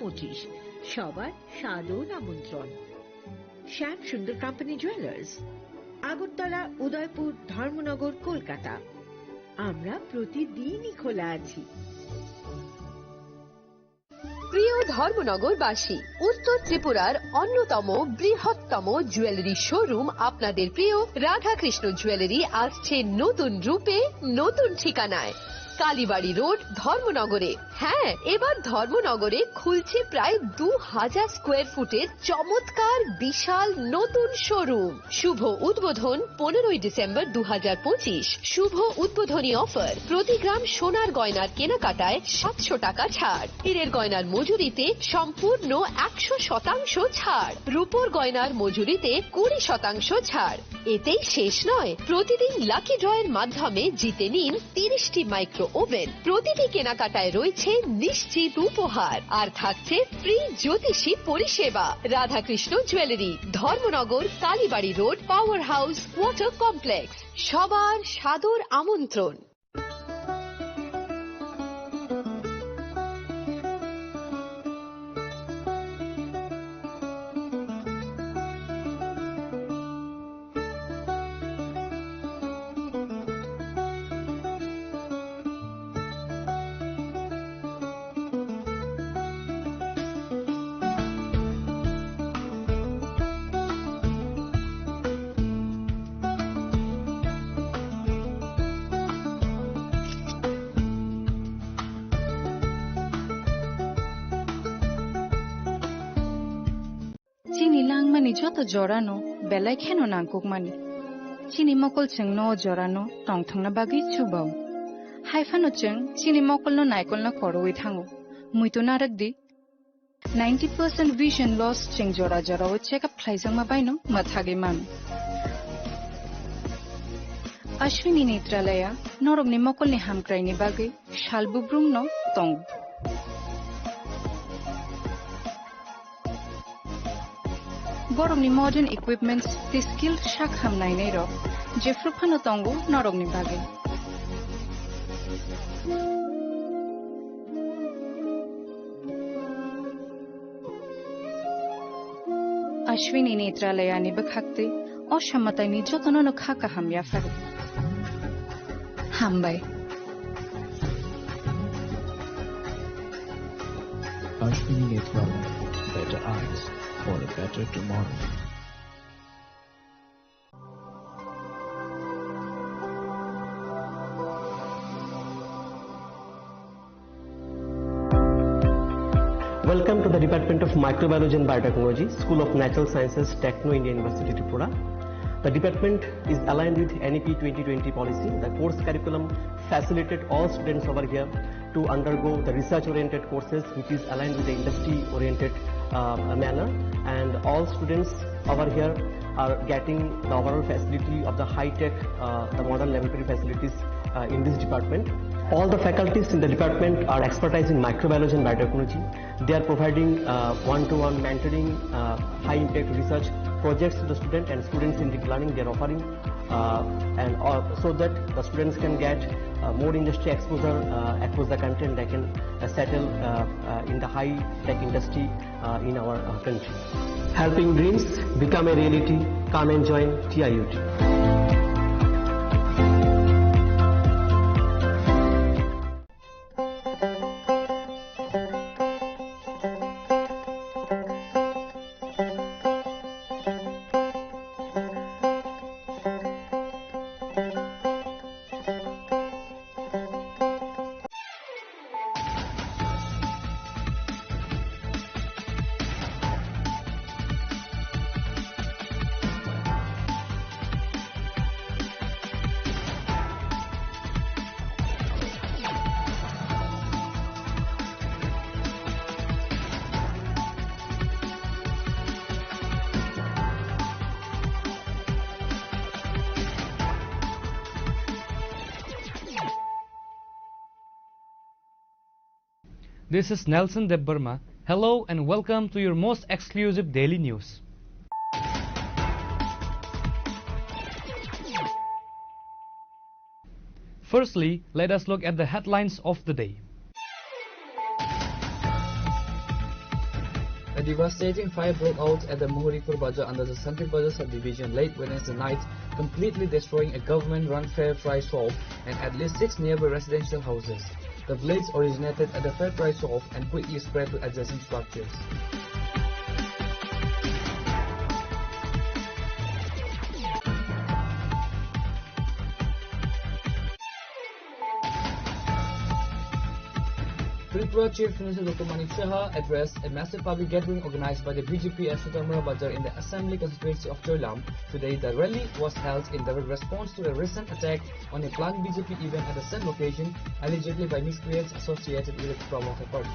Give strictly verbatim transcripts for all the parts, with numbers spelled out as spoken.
পঁচিশ। সবার সাদর আমন্ত্রণ। শ্যাম সুন্দর কোম্পানি জুয়েলার্স, আগরতলা, উদয়পুর, ধর্মনগর, কলকাতা। আমরা প্রতিদিনই খোলা আছি। প্রিয় ধর্মনগরবাসী, উত্তর ত্রিপুরার অন্যতম বৃহত্তম জুয়েলারি শোরুম আপনাদের প্রিয় রাধাকৃষ্ণ জুয়েলারি আসছে নতুন রূপে, নতুন ঠিকানায়। কালীবাড়ি রোড, ধর্মনগরে। হ্যাঁ, এবার ধর্মনগরে খুলছে প্রায় দু হাজার স্কোয়ার ফুটের চমৎকার বিশাল নতুন শোরুম। শুভ উদ্বোধন পনেরোই ডিসেম্বর দু হাজার পঁচিশ। শুভ উদ্বোধনী অফার, প্রতি গ্রাম সোনার গয়নার কেনাকাটায় সাতশো টাকা ছাড়, হীরের গয়নার মজুরিতে সম্পূর্ণ একশো শতাংশ ছাড়, রূপোর গয়নার মজুরিতে কুড়ি শতাংশ ছাড়। এতেই শেষ নয়, প্রতিদিন লাকি ড্রয়ের মাধ্যমে জিতে নিন তিরিশটি মাইক্রো ওভেন। প্রতিটি কেনাকাটায় রয়েছে নিশ্চিত উপহার, আর থাকছে ফ্রি জ্যোতিষী পরিষেবা। Radhakrishna jewellery, Dharmanagar, Kalibari road, power house, water complex. সবার সাদর আমন্ত্রণ। Chini langmani joto jorano belai kheno nangkukmani. Chini mokol chwngno o jorano tongthokna bagwi chubao. Hai phano chwng chini mokolno naikolna korowi thango. Muitu narwk di. Ninety percent vision loss chwng jora jorao check up khlaijakma baino mwthagwi mano. Ashwini Netralaya norokni mokolni hamkraini bagwi sal bubrumno tongo. Borokni modern equipments tei skilled sak ham nainairok jephru phano tongo norokni bagwi. Ashwini Netralayani bwkhaktwi o samataini jotono no kha kaham yapharo. Hambai. Ashwini Netralaya, better eyes for a better tomorrow. Welcome to the Department of Microbiology and Biotechnology, School of Natural Sciences, Techno India University, Tripura. The department is aligned with N E P twenty twenty policy. The course curriculum facilitate all students over here to undergo the research-oriented courses, which is aligned with the industry-oriented, uh, manner. And all students over here are getting the overall facility of the high-tech, uh, the modern laboratory facilities, uh, in this department. All the faculties in the department are expertise in microbiology and biotechnology. They are providing, uh, one-to-one mentoring, uh, high-impact research projects to the student and student-centric learning they are offering, uh, and, uh, so that the students can get, uh, more industry exposure, uh, across the country, and they can, uh, settle, uh, uh, in the high-tech industry, uh, in our, uh, country. Helping dreams become a reality. Come and join T I U T. This is Nelson Debbarma. Hello and welcome to your most exclusive daily news. Firstly, let us look at the headlines of the day. Devastating fire broke out at the Muhuripur Bazar under the Santir Bazar subdivision late Wednesday night, completely destroying a government-run fair fry shop and at least six nearby residential houses. The blaze originated at the fair fry shop and quickly spread to adjacent structures. Tripura Chief Minister Doctor Manik Saha addressed a massive public gathering organized by the B J P at Sutamarhi Bazar in the Assembly constituency of Choilam. Today, the rally was held in direct response to a recent attack on a planned B J P event at the same location, allegedly by miscreants associated with the Tripura Motha Party.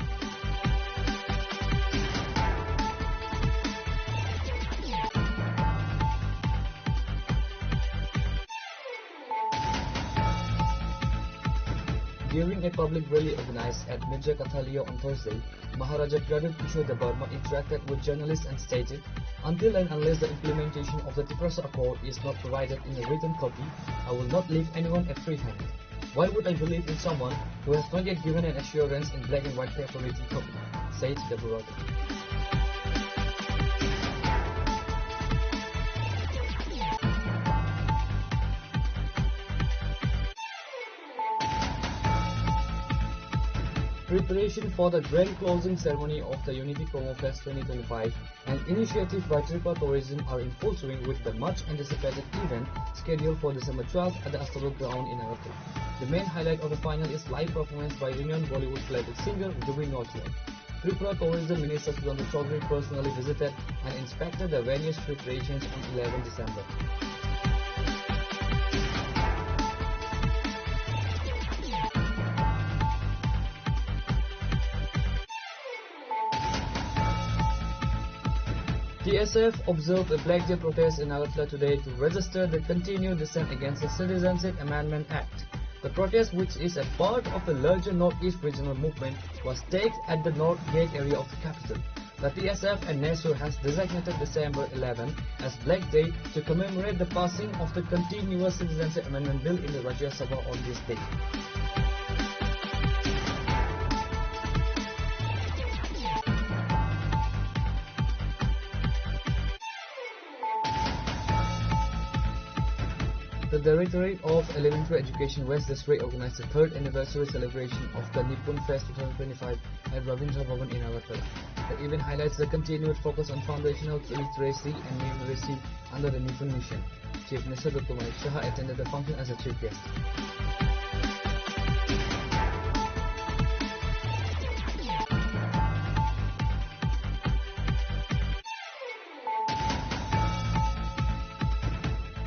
During a public rally organized at Mirja Kathaliya on Thursday, Maharaja Pradyut Kishore Debbarma interacted with journalists and stated, "Until and unless the implementation of the Tiprasa Accord is not provided in a written copy, I will not leave anyone a free hand. Why would I believe in someone who has not yet given an assurance in black and white paper written copy?" said Debbarma. Preparation for the grand closing ceremony of the Unity Promo Fest twenty twenty-five, an initiative by Tripura Tourism, are in full swing, with the much anticipated event scheduled for December twelfth at the Astabok ground in Agartala. The main highlight of the final is live performance by renowned Bollywood classic singer Zubeen Nautiyal. Tripura Tourism Minister Sudhanshu Chowdhury personally visited and inspected the venue's preparations on eleventh December. T S F observed a Black Day protest in Agartala today to register the continued dissent against the Citizenship Amendment Act. The protest, which is a part of a larger Northeast regional movement, was staged at the North Gate area of the capital. The T S F and NESO has designated December eleven as Black Day to commemorate the passing of the continuous Citizenship Amendment Bill in the Rajya Sabha on this day. The Directorate of Elementary Education West District organized the third anniversary celebration of the Nipun Fest twenty twenty-five at Rabindra Bhavan in Agartala. The event highlights the continued focus on foundational literacy and numeracy under the Nipun Mission. Chief Minister Doctor Manik Saha attended the function as a chief guest.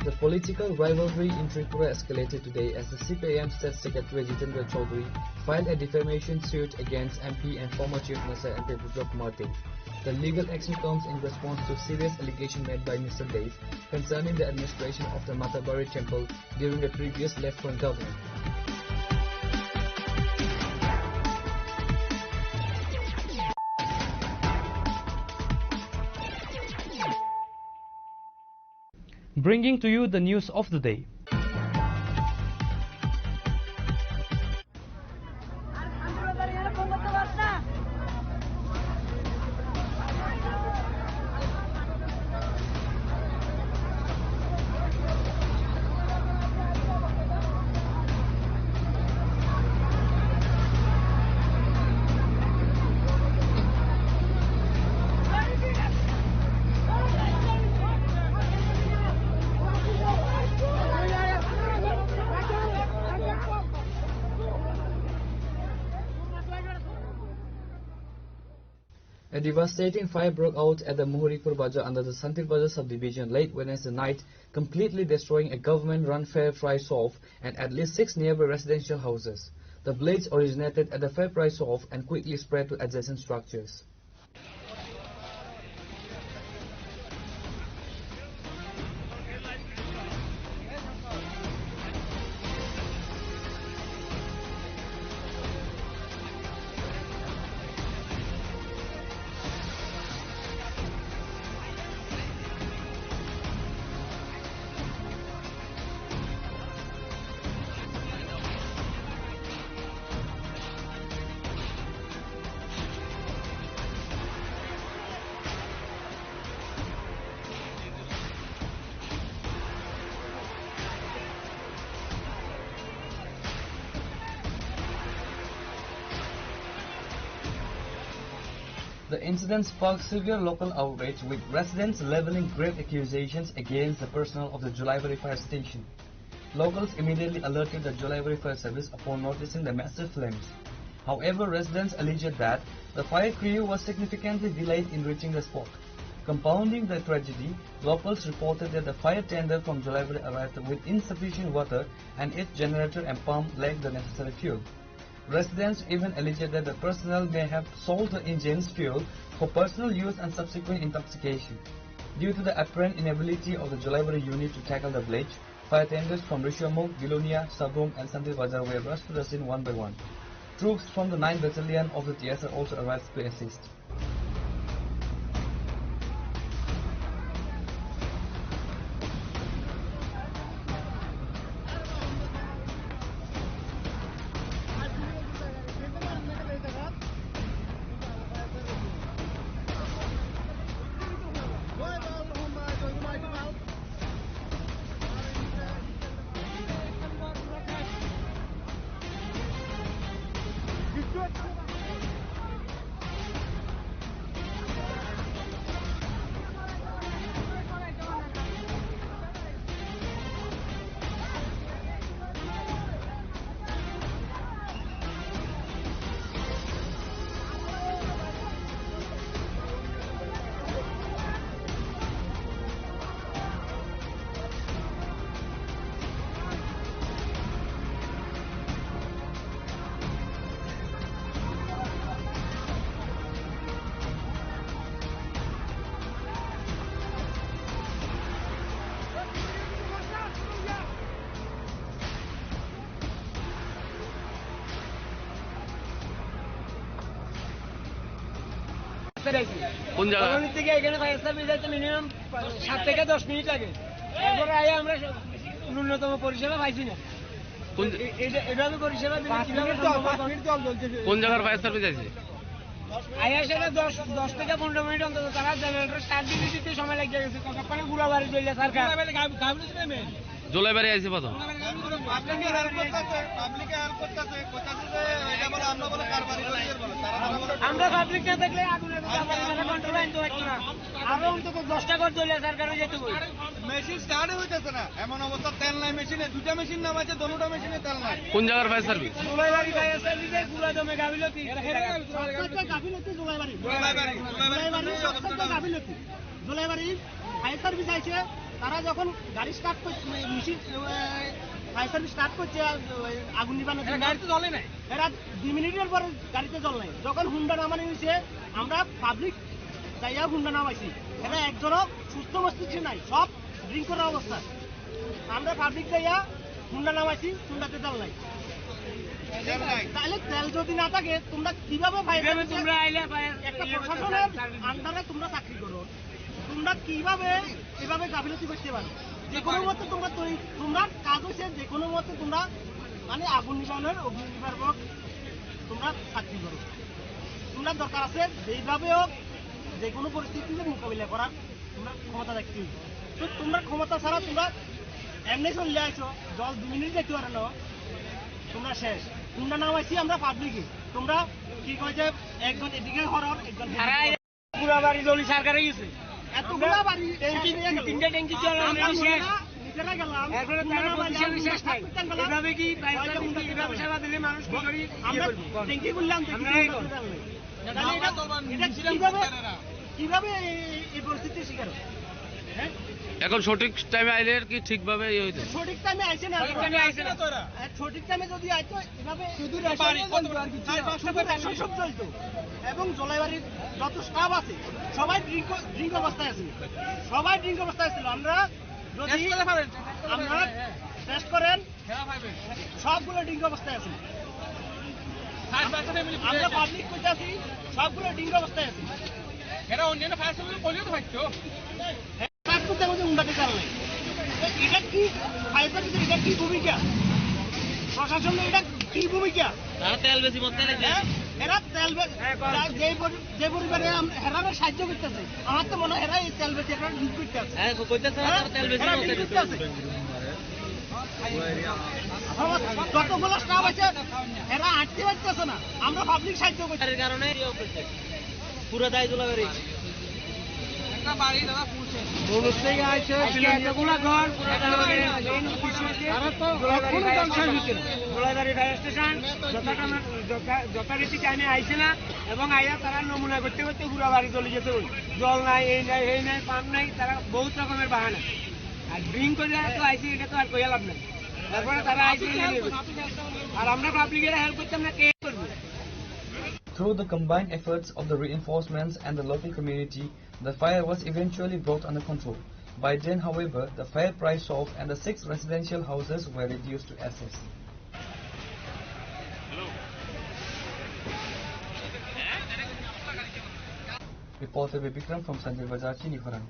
The political rivalry in Tripura escalated today as the C P I M State Secretary Jitendra Chaudhary filed a defamation suit against M P and former Chief Minister M P Biplab Kumar Deb. The legal action comes in response to serious allegation made by Mister Deb concerning the administration of the Matabari temple during the previous Left Front government. Bringing to you the news of the day. A devastating fire broke out at the Muhuripur Bazar under the Santir Bazar subdivision late Wednesday night, completely destroying a government-run fair fry shop and at least six nearby residential houses. The blaze originated at the fair fry shop and quickly spread to adjacent structures. The incident sparked severe local outrage, with residents leveling grave accusations against the personnel of the Jolaibari fire station. Locals immediately alerted the Jolaibari fire service upon noticing the massive flames. However, residents alleged that the fire crew was significantly delayed in reaching the spot. Compounding the tragedy, locals reported that the fire tender from Jolaibari arrived with insufficient water and its generator and pump lacked the necessary fuel. Residents even alleged that the personnel may have sold the engine's fuel for personal use and subsequent intoxication. Due to the apparent inability of the Jolaibari unit to tackle the blaze, fire tenders from Rishiyamukh, Bilonia, Sabung, and Santir Bazar were rushed to the scene one by one. Troops from the ninth Battalion of the T S R also arrived to assist. কোন জায়গা? কলোনি থেকে এখানে fire service যাইতে মিনিমাম সাত থেকে দশ মিনিট লাগে। এরপরে আয়া আমরা ন্যূনতম পরিষেবা পাইছি না। কোন এ-, এটা, এভাবে পরিষেবা দিলে পাঁচ কিভাবে মিনিট জল, সম্ভব পাঁচ হবে? মিনিট জল জ্বলছে। কোন জায়গার ফায়ার সার্ভিস আছে? আয়া সেটা দশ, দশ থেকে পনেরো মিনিট অন্তত তারা জেনারেটর স্টার্ট দিতে দিতে সময় লাগিয়ে গেছে। ততক্ষণে গুড়াবাড়ি জ্বললে সরকার। জোলাইবাড়ি আইছে প্রথম। পাবলিকে হেল্প করতেছে, পাবলিকে হেল্প করতেছে, কইতাছে যে এটা বলে আমরা বলে কারবারি করি এর বলে। তারা বলে আমরা পাবলিক না থাকলে আগুনের কারবারি মানে কন্ট্রোল আনতে পারতো না। আরো অন্তত দশটা ঘর জ্বললে সরকার হয়ে যেত কই। মেশিন স্টার্ট হইতেছে না, এমন অবস্থা তেল নাই মেশিনে, দুইটা মেশিন নামাইছে, দোনোটা মেশিনে তেল নাই। কোন জায়গার ফায়ার সার্ভিস? জোলাইবাড়ি ফায়ার সার্ভিসে গুড়া দমে গাফিলতি। সবচেয়ে গাফিলতি জোলাইবাড়ি। জোলাইবাড়ি, জোলাইবাড়ি জোলাইবাড়ি সবচেয়ে গাফিলতি। জোলাইবাড়ি ফায়ার সার্ভিস আইছে, তারা যখন গাড়ি স্টার্ট করছে, মানে মেশিন, এ, ফায়ার সার্ভিস স্টার্ট করছে, আ, ওই আগুন নিবানোর এরা জন্য। গাড়িতে জলে নাই। এরা দুই মিনিটের পরে গাড়িতে জল নাই। যখন হুন্ডা নামানি হয়েছে, আমরা পাবলিক যাইয়া হুন্ডা নামাইছি। এরা একজনও সুস্থ মস্তিষ্কে নাই, সব ড্রিঙ্ক করা অবস্থা। আমরা পাবলিক যাইয়া হুন্ডা নামাইছি, হুন্ডাতে জল নাই। তেল নাই। তাহলে তেল যদি না থাকে, তোমরা কিভাবে ফায়ার কিভাবে সার্ভিসে তোমরা আইলে ফায়ার একটা ইয়ে করতে প্রশাসনের পারবে? আন্ডারে তোমরা চাকরি করো, তোমরা কিভাবে এভাবে গাফিলতি করতে পারো? যে কোনো মতে তোমরা তৈরি, তোমরা কাজ হচ্ছে যে কোনো মতে তোমরা মানে আগুন নিবানোর অগ্নি নির্বাপক তোমরা চাকরি করো। তোমরা দরকার আছে যেইভাবে হোক যে কোনো পরিস্থিতিতে মোকাবিলা করার তোমরা ক্ষমতা দেখতে হইবে। তো তোমরা ক্ষমতা ছাড়া তোমরা এমনি চলে আইছো, জল দুই মিনিট যাইতে পারে না, তোমরা শেষ। তোমরা নামাইছি আমরা পাবলিকে, তোমরা কি কয় যে একজন এদিকে হরর, একজন সেদিকে হরর। পুরা বাড়ি জলি সরকারে গেছে। এতগুলা বাড়ি ট্যাঙ্কি, শেষ হয়ে গেল। তিনটা ট্যাঙ্কি জল আমরা already শেষ। নিজেরা গেলাম, এরপরে তারা বলছে, "আমি শেষ নাই।" এভাবে কি ফায়ার সার্ভিস এভাবে সেবা দিলে মানুষ কি করি ইয়ে আমরা করবো? ট্যাঙ্কি খুললাম, দেখি আমরা এই কোনো করবো। জাল নেই। তাহলে এটা, এটা কিভাবে, কিভাবে এই, এই পরিস্থিতির শিকার হয়? হ্যাঁ? এখন সঠিক টাইমে আইলে আর কি ঠিকভাবে ইয়ে হইতো। সঠিক টাইমে আইছে না। সঠিক টাইমে আইছে না তো এরা। আর সঠিক টাইমে যদি আইতো, এভাবে শুধু রেশন পানি, চলতো আর কিছু না। শুধু রেশন শপ চলতো। এবং জোলাইবাড়ির যত স্টাফ আছে, সবাই ড্রিঙ্ক, ড্রিঙ্ক অবস্থায় আছে। সবাই ড্রিঙ্ক অবস্থায় ছিল। আমরা যদি টেস্ট করে পারেন, টেস্ট করে আমরা পারেন, হ্যাঁ। টেস্ট করেন, খেলা পাইবেন। সবগুলো ড্রিঙ্ক অবস্থায় আছে। ফায়ার সার্ভিস ফ্যামিলি আমরা পাবলিক কইতাছি, সবগুলো ড্রিঙ্ক অবস্থায় আছে। এরা অন্যান্য ফায়ার সার্ভিস করলেও তো পারতো। কাজ করতে আমাদের উন্নতি কারণে। তো এটা কি ফায়ার সার্ভিসের এটা কি ভূমিকা? প্রশাসনের এটা কি ভূমিকা? তারা তেল বেশি মরতে নাকি? হ্যাঁ? এরা তেল বে-, হ্যাঁ, কর। যা-, যে পরি-, যে পরিবারে আম-, হেরারে সাহায্য করতেছে, আমার তো মনে হয় হেরা এই তেল বেশি একটা লুট করতে আছে। হ্যাঁ, কইতেছে না, হ্যাঁ? তারা তেল বেশি এরা মরতে লুট করতে আছে। আমার যতগুলো স্টাফ আছে, এরা আটকে পারতেছে না, আমরা পাবলিক সাহায্য করছি। এর কারণে ইয়ে করছে। পুরো দায় দুলাবাড়ি। একটা বাড়ি দাদা পুড়ছে। আজকে এতগুলা ঘর পুরো দায় দুলাবাড়ি। তারা তো এখনো ধ্বংস হয়েছে না। দুলাবাড়ি ফায়ার স্টেশন যথাসময়, যথা-, যথারীতি টাইমে আইছে না এবং আইয়া তারা নমুনা করতে করতে পুরো বাড়ি জ্বলে যেতে হইল। জল নাই, এই নাই, এই নাই, পাম্প নাই, তারা বহুত রকমের বাহানা। আর ড্রিঙ্ক করে তো আইছে, এটা তো আর কইয়া লাভ নাই। তারপরে তারা আইছে, আর আমরা পাবলিকের হেল্প করতাম না, কে করবে? Through the combined efforts of the reinforcements and the local community, the fire was eventually brought under control. By then, however, the fire price off and the six residential houses were reduced to ashes. Reporter Bikram from Sanjay Bazar, Chinikhorang.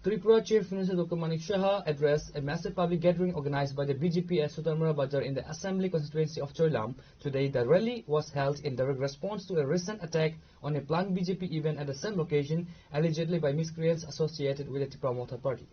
Tripura Chief Minister Doctor Manik Saha addressed a massive public gathering organized by the B J P at Sutarmura Bazar in the Assembly constituency of Choilam. Today, the rally was held in direct response to a recent attack on a planned B J P event at the same location, allegedly by miscreants associated with the Tipra Motha party.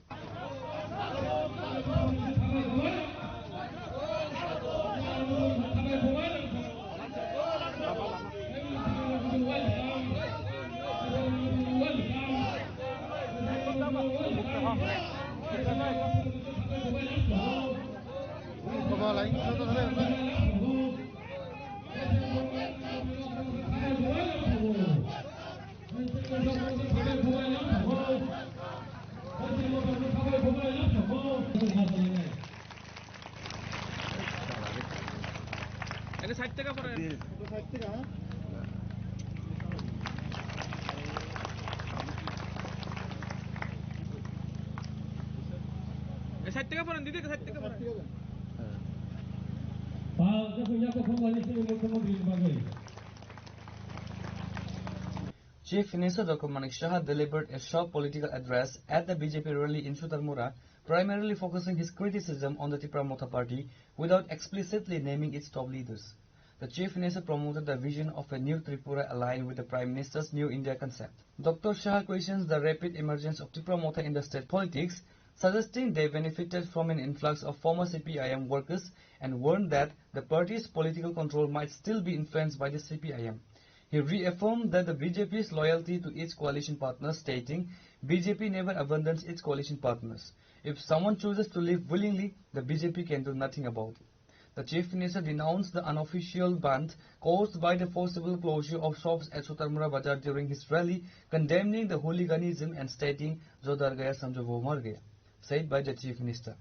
Ini side থেকে পড়েন। এই side থেকে পড়েন, দিদি, side থেকে পড়েন। Chief Minister Doctor Manik Saha delivered a short political address at the B J P rally in Sutarmura, primarily focusing his criticism on the Tipra Motha party without explicitly naming its top leaders. The Chief Minister promoted the vision of a new Tripura aligned with the Prime Minister's New India concept. Doctor Shah questions the rapid emergence of Tipra Motha in the state politics, suggesting they benefited from an influx of former C P I M workers and warned that the party's political control might still be influenced by the C P I M. He reaffirmed that the B J P's loyalty to its coalition partners, stating, "B J P never abandons its coalition partners. If someone chooses to leave willingly, the B J P can do nothing about it." The Chief Minister denounced the unofficial bandh caused by the forcible closure of shops at Sutarmura Bazar during his rally, condemning the hooliganism and stating, "Jo dar gaya samjho wo mar gaya," said by the Chief Minister.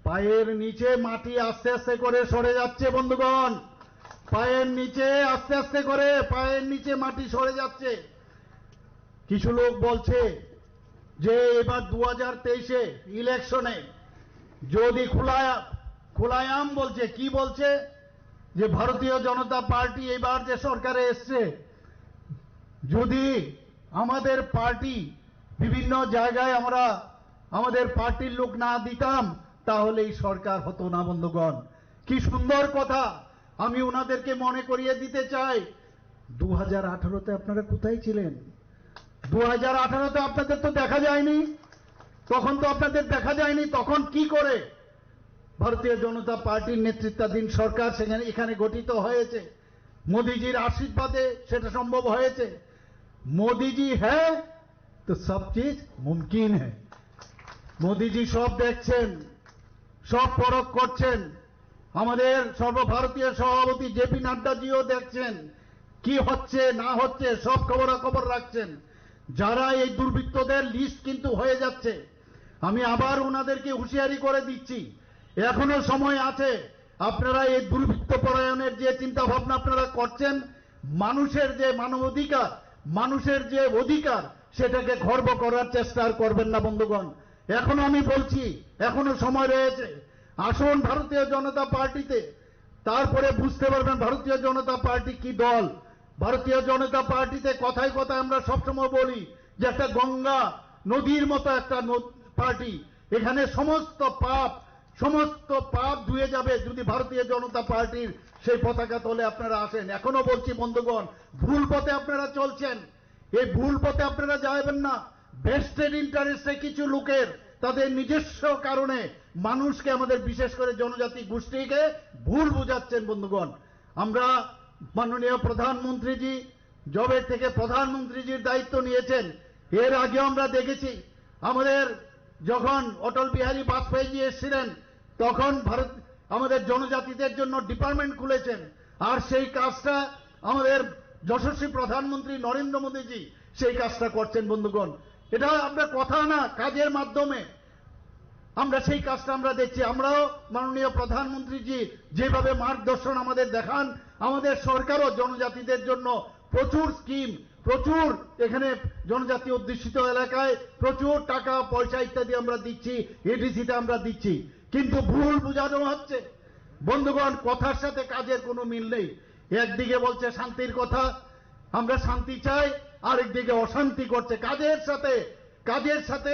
পায়ের নিচে মাটি আস্তে আস্তে করে সরে যাচ্ছে বন্ধুগণ, পায়ের নিচে আস্তে আস্তে করে পায়ের নিচে মাটি সরে যাচ্ছে। কিছু লোক বলছে যে এবার দু হাজার তেইশে ইলেকশনে যদি খোলা, খোলায়াম বলছে, কি বলছে, যে ভারতীয় জনতা পার্টি এবার যে সরকারে এসছে, যদি আমাদের পার্টি বিভিন্ন জায়গায় আমরা আমাদের পার্টির লোক না দিতাম, তাহলে এই সরকার হতো না বন্ধুগণ। কি সুন্দর কথা। আমি ওনাদেরকে মনে করিয়ে দিতে চাই, দু হাজার আঠারোতে আপনারা কোথায় ছিলেন? দু হাজার আঠারোতে আপনাদের তো দেখা যায়নি, তখন তো আপনাদের দেখা যায়নি। তখন কি করে ভারতীয় জনতা পার্টির নেতৃত্বাধীন সরকার সেখানে, এখানে গঠিত হয়েছে? মোদিজির আশীর্বাদে সেটা সম্ভব হয়েছে। মোদিজি হ্যাঁ, তো সব চিজ মুমকিন হ্যায়। মোদিজি সব দেখছেন, সব পরখ করছেন। আমাদের সর্বভারতীয় সভাপতি জেপি নাড্ডাজিও দেখছেন, কি হচ্ছে না হচ্ছে সব খবরাখবর রাখছেন। যারা এই দুর্বৃত্তদের লিস্ট কিন্তু হয়ে যাচ্ছে, আমি আবার ওনাদেরকে হুঁশিয়ারি করে দিচ্ছি, এখনো সময় আছে। আপনারা এই দুর্বৃত্ত পরায়ণের যে চিন্তা ভাবনা আপনারা করছেন, মানুষের যে মানবাধিকার, মানুষের যে অধিকার, সেটাকে খর্ব করার চেষ্টা আর করবেন না বন্ধুগণ। এখনো আমি বলছি, এখনো সময় রয়েছে। আসুন ভারতীয় জনতা পার্টিতে, তারপরে বুঝতে পারবেন ভারতীয় জনতা পার্টি কি দল। ভারতীয় জনতা পার্টিতে কথায় কথায় আমরা সবসময় বলি যে একটা গঙ্গা নদীর মতো একটা ন-, পার্টি। এখানে সমস্ত পাপ, সমস্ত পাপ ধুয়ে যাবে যদি ভারতীয় জনতা পার্টির সেই পতাকা তলে আপনারা আসেন। এখনো বলছি বন্ধুগণ, ভুল পথে আপনারা চলছেন। এই ভুল পথে আপনারা যাবেন না। ভেস্টেড ইন্টারেস্টে কিছু লোকের তাদের নিজস্ব কারণে মানুষকে, আমাদের বিশেষ করে জনজাতি গোষ্ঠীকে ভুল বুঝাচ্ছেন বন্ধুগণ। আমরা মাননীয় প্রধানমন্ত্রীজি জবের থেকে প্রধানমন্ত্রীজির দায়িত্ব নিয়েছেন। এর আগেও আমরা দেখেছি, আমাদের যখন অটল বিহারী বাজপেয়ীজি এসেছিলেন, তখন ভারত আমাদের জনজাতিদের জন্য ডিপার্টমেন্ট খুলেছেন। আর সেই কাজটা আমাদের যশস্বী প্রধানমন্ত্রী নরেন্দ্র মোদীজি সেই কাজটা করছেন। বন্ধুগণ, এটা আমরা কথা না, কাজের মাধ্যমে আমরা সেই কাজটা আমরা দেখছি। আমরাও মাননীয় প্রধানমন্ত্রীজি যেভাবে মার্গদর্শন আমাদের দেখান, আমাদের সরকারও জনজাতিদের জন্য প্রচুর স্কিম, প্রচুর এখানে জনজাতি অধ্যুষিত এলাকায় প্রচুর টাকা পয়সা ইত্যাদি আমরা দিচ্ছি, এডিসিতে আমরা দিচ্ছি। কিন্তু ভুল বোঝানো হচ্ছে বন্ধুগণ, কথার সাথে কাজের কোনো মিল নেই। একদিকে বলছে শান্তির কথা, আমরা শান্তি চাই, আরেকদিকে অশান্তি করছে। কাজের সাথে, কাজের সাথে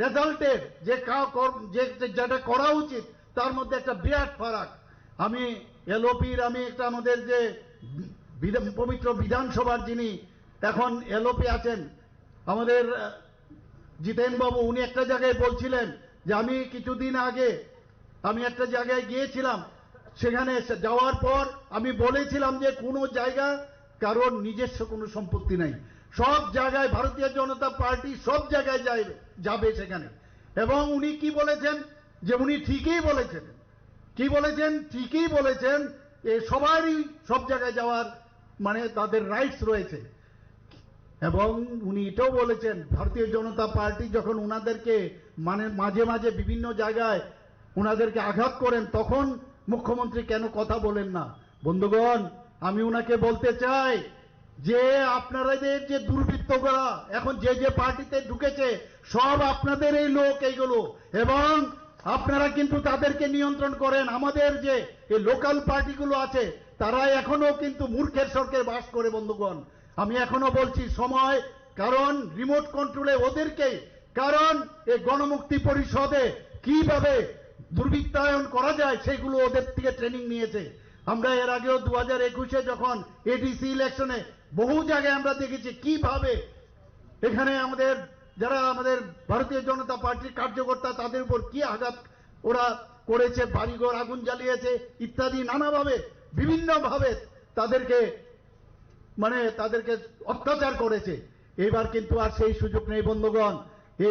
রেজাল্টের যে কা-, কর-, যে, যে, যেটা করা উচিত, তার মধ্যে একটা বিরাট ফারাক। আমি এলওপির, আমি একটা আমাদের যে বিধান, পবিত্র বিধানসভার যিনি এখন এলওপি আছেন, আমাদের, আহ, জিতেন বাবু, উনি একটা জায়গায় বলছিলেন যে আমি কিছুদিন আগে আমি একটা জায়গায় গিয়েছিলাম, সেখানে এসে যাওয়ার পর আমি বলেছিলাম যে কোনো জায়গা কারোর নিজস্ব কোনো সম্পত্তি নাই, সব জায়গায় ভারতীয় জনতা পার্টি সব জায়গায় যায়, যাবে সেখানে। এবং উনি কি বলেছেন, যে উনি ঠিকই বলেছেন, কি বলেছেন, ঠিকই বলেছেন, এ সবারই সব জায়গায় যাওয়ার মানে তাদের রাইটস রয়েছে। এবং উনি এটাও বলেছেন, ভারতীয় জনতা পার্টি যখন ওনাদেরকে মানে মাঝে মাঝে বিভিন্ন জায়গায় ওনাদেরকে আঘাত করেন, তখন মুখ্যমন্ত্রী কেন কথা বলেন না? বন্ধুগণ, আমি ওনাকে বলতে চাই যে আপনাদের যে দুর্বৃত্তরা এখন যে যে পার্টিতে ঢুকেছে, সব আপনাদের এই লোক এইগুলো, এবং আপনারা কিন্তু তাদেরকে নিয়ন্ত্রণ করেন। আমাদের যে এই লোকাল পার্টিগুলো আছে, তারা এখনো কিন্তু মূর্খের স্বর্গে বাস করে। বন্ধুগণ, আমি এখনো বলছি সময়, কারণ রিমোট কন্ট্রোলে ওদেরকেই, কারণ এই গণমুক্তি পরিষদে কিভাবে দুর্বৃত্তায়ন করা যায় সেগুলো ওদের থেকে ট্রেনিং নিয়েছে। আমরা এর আগেও দু হাজার একুশে যখন এডিসি ইলেকশনে বহু জায়গায় আমরা দেখেছি কিভাবে এখানে আমাদের যারা আমাদের ভারতীয় জনতা পার্টির কার্যকর্তা তাদের উপর কি আঘাত ওরা করেছে, বাড়িঘর আগুন জ্বালিয়েছে ইত্যাদি নানাভাবে বিভিন্নভাবে তাদেরকে মানে তাদেরকে অত্যাচার করেছে। এবার কিন্তু আর সেই সুযোগ নেই বন্ধুগণ।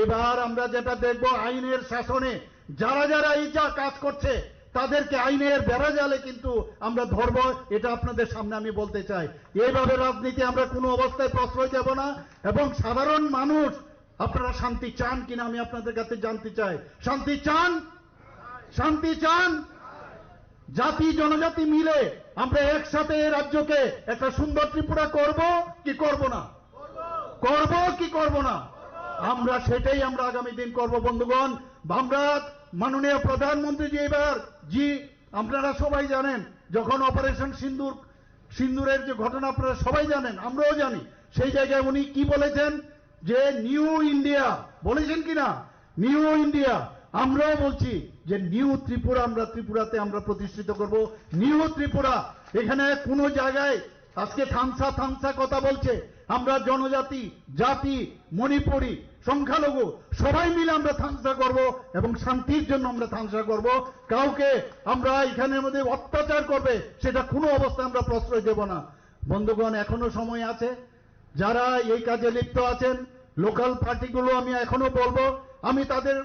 এবার আমরা যেটা দেখব, আইনের শাসনে যারা যারা এই যা কাজ করছে তাদেরকে আইনের বেড়া জালে কিন্তু আমরা ধরবো, এটা আপনাদের সামনে আমি বলতে চাই। এইভাবে রাজনীতি আমরা কোনো অবস্থায় প্রশ্রয় দেব না। এবং সাধারণ মানুষ, আপনারা শান্তি চান কিনা আমি আপনাদের কাছে জানতে চাই। শান্তি চান? শান্তি চান? জাতি জনজাতি মিলে আমরা একসাথে এই রাজ্যকে একটা সুন্দর ত্রিপুরা করব কি করব না? করব কি করব না? আমরা সেটাই আমরা আগামী দিন করব বন্ধুগণ। আমরা মাননীয় প্রধানমন্ত্রী যে এবার জি, আপনারা সবাই জানেন, যখন অপারেশন সিন্দুর, সিন্দুরের যে ঘটনা আপনারা সবাই জানেন, আমরাও জানি, সেই জায়গায় উনি কি বলেছেন যে নিউ ইন্ডিয়া বলেছেন কিনা, নিউ ইন্ডিয়া। আমরাও বলছি যে নিউ ত্রিপুরা আমরা ত্রিপুরাতে আমরা প্রতিষ্ঠিত করব। নিউ ত্রিপুরা, এখানে কোনো জায়গায় আজকে থামসা থামসা কথা বলছে। আমরা জনজাতি, জাতি, মণিপুরি, সংখ্যালঘু সবাই মিলে আমরা থামসা করব এবং শান্তির জন্য আমরা থামসা করব। কাউকে আমরা এখানের মধ্যে অত্যাচার করবে সেটা কোনো অবস্থায় আমরা প্রশ্রয় দেব না। বন্ধুগণ, এখনো সময় আছে। যারা এই কাজে লিপ্ত আছেন, লোকাল পার্টিগুলো, আমি এখনো বলবো, আমি তাদের,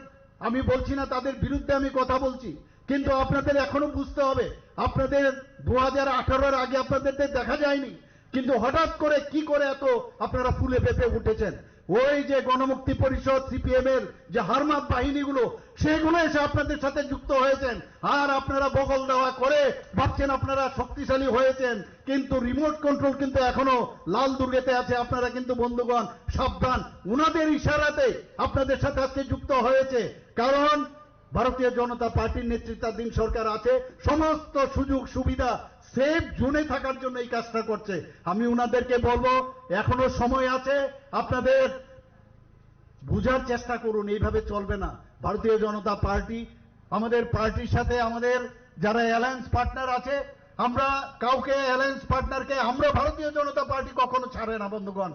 আমি বলছি না তাদের বিরুদ্ধে আমি কথা বলছি, কিন্তু আপনাদের এখনো বুঝতে হবে, আপনাদের দু হাজার আঠারোর আগে আপনাদের দেখা যায়নি, কিন্তু হঠাৎ করে কি করে এত আপনারা ফুলে ফেঁপে উঠেছেন? ওই যে গণমুক্তি পরিষদ, সিপিএম এর যে হারমাত বাহিনীগুলো, সেগুলো এসে আপনাদের সাথে যুক্ত হয়েছেন। আর আপনারা বগল দেওয়া করে ভাবছেন আপনারা শক্তিশালী হয়েছেন, কিন্তু রিমোট কন্ট্রোল কিন্তু এখনো লাল দুর্গেতে আছে। আপনারা কিন্তু বন্ধুগণ সাবধান, উনাদের ইশারাতে আপনাদের সাথে আজকে যুক্ত হয়েছে। কারণ ভারতীয় জনতা পার্টির নেতৃত্বাধীন সরকার আছে, সমস্ত সুযোগ সুবিধা সেফ জোনে থাকার জন্য এই কাজটা করছে। আমি উনাদেরকে বলবো, এখনো সময় আছে, আপনাদের বুঝার চেষ্টা করুন, এইভাবে চলবে না। ভারতীয় জনতা পার্টি, আমাদের পার্টির সাথে আমাদের যারা অ্যালায়েন্স পার্টনার আছে, আমরা কাউকে, অ্যালায়েন্স পার্টনারকে আমরা ভারতীয় জনতা পার্টি কখনো ছাড়ে না বন্ধুগণ।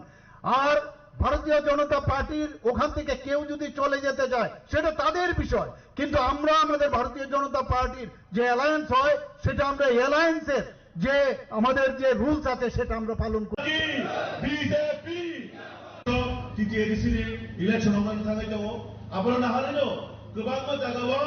আর ভারতীয় জনতা পার্টির ওখান থেকে কেউ যদি চলে যেতে চায়, সেটা তাদের বিষয়, কিন্তু আমরা আমাদের ভারতীয় জনতা পার্টির যে অ্যালায়েন্স হয়, সেটা আমরা অ্যালায়েন্সের যে আমাদের যে রুলস আছে সেটা আমরা পালন করি। বিজেপি টিটিএডিসি নি ইলেকশন অংশগ্রহণ থাকাই দো, আবার না হারিনো, গোবাংমা জাগাও,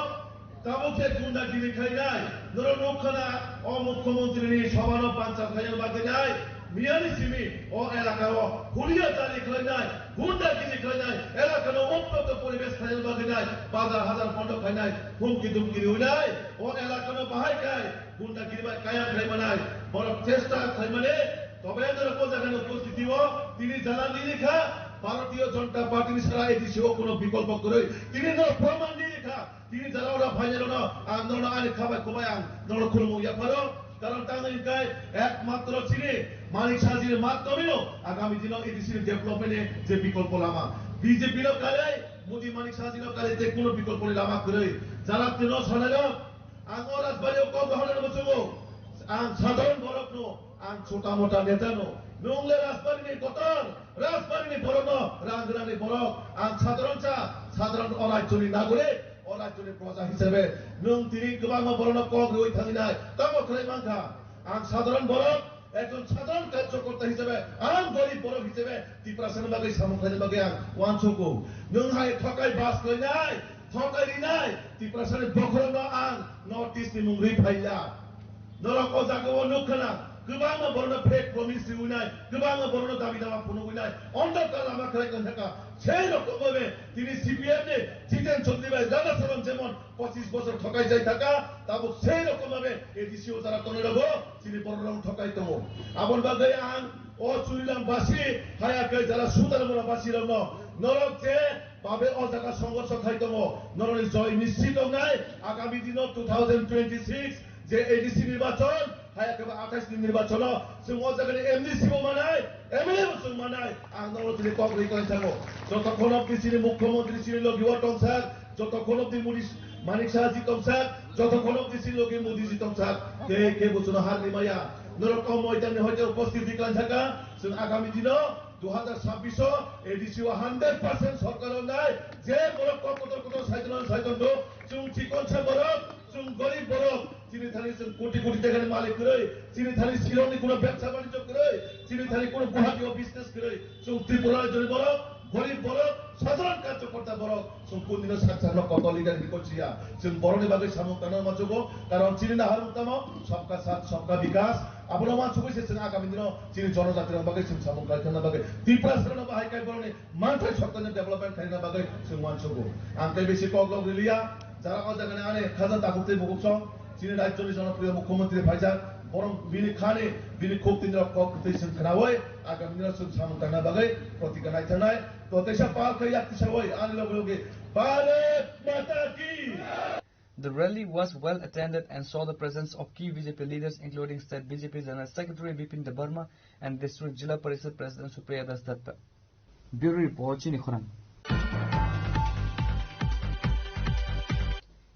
তাবুক সে গুন্ডাগিরি খাইনাই, নরো নৌখানা, ও মুখ্যমন্ত্রী নি সভানো পাঞ্চাল খাইয়াল বাগিনাই, মিয়ানি সিমি, ও এলাকাও, হুলিয়া জারি খাইনাই, গুন্ডাগিরি খাইনাই, এলাকানো উত্তপ্ত পরিবেশ খাইয়াল বাগিনাই, বাজার হাজার বন্ধ খাইনাই, হুমকি ধুমকি রুইনাই, ও এলাকানো বাহাই খাই, গুন্ডাগিরি bai kaya khlai manai, borok chesta khlai mani, tobe norok o jaga ni upostiti o tini jana nini kha, Bharatiya Janata Party ni sara A D C o kuno bikolpo kwrwi, tini norok proman nini kha, tini jana ora phainai rokno ang norokno ani kha bai kubai ang norokno khulumung yapharo, karon tangwi hwnkhe ekmatro chini Manik Saha ji ni mattomino agami dino A D C ni development ni je bikolpo lama, B J P no kalai, Modi Manik Saha ji no kalai tei kuno bikolpo ni lama kwrwi, jana tino sanai rok. Ang o rajbari o kok bahana no muchungo. Ang sadharon borok no, ang chota mota neta no. Nwng le rajbari ni kotor, rajbari ni borok no, rang rang ni borok. Ang sadharon cha, sadharon o rajyo ni nagorik, o rajyo ni proja hisabe. Nwng tini kwbangma borok no kok rwi thanginai, tamo khlai mankha. Ang sadharon borok, ekjon sadharon karjokorta hisabe, ang gorib borok hisabe, Tiprasa ni bagwi samung khlaina bagwi ang uansukgo. Nwng hai thokai bas khlainai, thokai rinai, Tiprasa ni bokhorokno ang North East ni mung rwi phaiya. Norok o jaga o nukha na, kwbangma borokno fake promise riwinai, kwbangma borokno dabi daba phunugwinai, ondhokar lama khlai tongthaka. Sei rokom babe tini C P M ni Jiten Chaudhary bai Radha Charan jemon pochis bochor thokai jai thaka, tabuk sei rokom babe A D C o jara tongnai rogo chini borok rok thokai tongo. Aboni bagwi ang o Churilam basi haya khe jara Sudarmura basi rokno norok je babe o jaga songhorsho khai tongo, norokni joy nischit tongnai. Agami dino two thousand twenty-six je A D C nirbachon, haya khe athais ni nirbachono chwng o jagani M D C bo manai, M L A bo chwng manai. Ang norok tini kok rwi khlai thango. Jotokhon obdi chini mukhyamantri chini logi o tongsak, jotokhon obdi Modi, Manik Saha ji tongsak, jotokhon obdi chini logi Modi ji tongsak, tei kebo chwngno har rimaya. Norok o moidan ni hoite upasthiti khlai thaka, chwng agami dino dui hajar sabbish o A D C o hundred percent sorkar wngnai, je borok kok kotor kotor saiton saiton do, chwng chikonsa borok, chwng gorib borok, chini thani chwng koti koti tekani malik kwrwi, chini thani Shillong ni kuno bebsa banijyo kwrwi, chini thani kuno Guwahati o business kwrwi, chwng Tripura rajyo ni borok, gorib borok, sadharon karjokorta borok, chwng kundino sak sakno kotor leader ni kochiya, chwng borokni bagwi samung tangna manchugo, karon chini naharmung tamo, sabka sath, sabka bikas, abono mansugwi se chwng agami dino chini jonojati rok bagwi chwng samung khlai thangna bagwi Tiprasa rokno bahai kai borokni manthai sokta ni development khaina bagwi chwng uansukgo. Ang tei bisi kok lok riliya, jara o jaga ni ani khaja takhuk tei bukhuk song, chini rajyo ni jonopriyo mukhyamantri phaijak, borok bini khani, bini khuk tini rok kok kwtwi chwng khnaui, agami dino chwng samung tangna bagwi protigya naithanai. To teisa pal khe yak tisaui ani logi logi Bharat Mata Ki! The rally was well attended and saw the presence of key B J P leaders, including State B J P General Secretary Bipin Debbarma and District Jila Parishad President Supriya Das Datta. Bureau Report, Chini Khorang.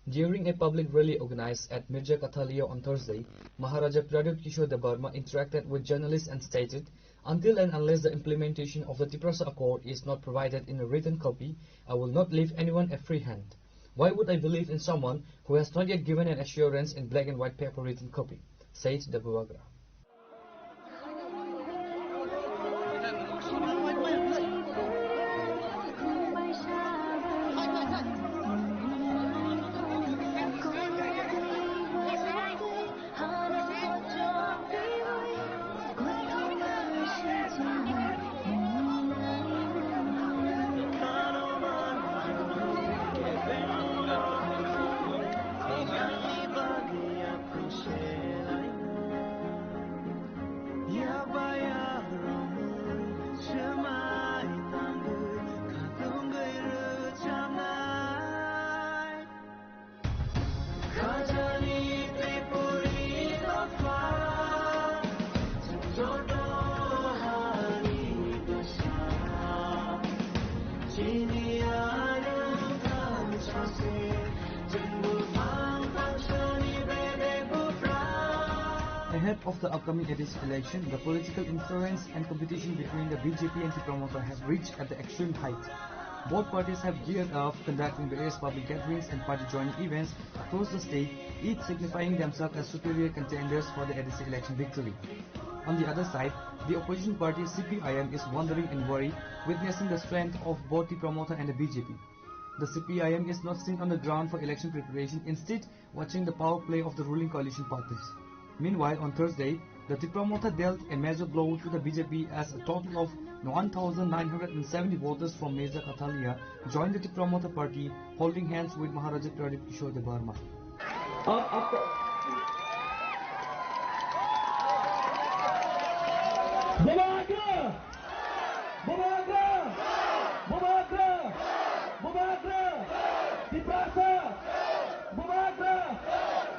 During a public rally organized at Mirja Kathalia on Thursday, Maharaja Pradyut Kishore Debbarma interacted with journalists and stated, "Until and unless the implementation of the Tiprasa Accord is not provided in a written copy, I will not leave anyone a free hand. Why would I believe in someone who has not yet given an assurance in black and white paper written copy?" said the Bubagra. Ahead of the upcoming A D C election, the political influence and competition between the B J P and Tipra Motha have reached at the extreme height. Both parties have geared up, conducting various public gatherings and party joining events across the state, each signifying themselves as superior contenders for the A D C election victory. On the other side, the opposition party C P I M is wondering and worried, witnessing the strength of both Tipra Motha and the B J P. The C P I M is not seen on the ground for election preparation, instead watching the power play of the ruling coalition parties. Meanwhile, on Thursday, the Tipra Motha dealt a major blow to the B J P as a total of one thousand nine hundred and seventy voters from Mezakathalya joined the Tipra Motha party, holding hands with Maharaja Pradip Kishore Debbarma. Bubagra! Bubagra! Bubagra! Bubagra! Tiprasa! Bubagra!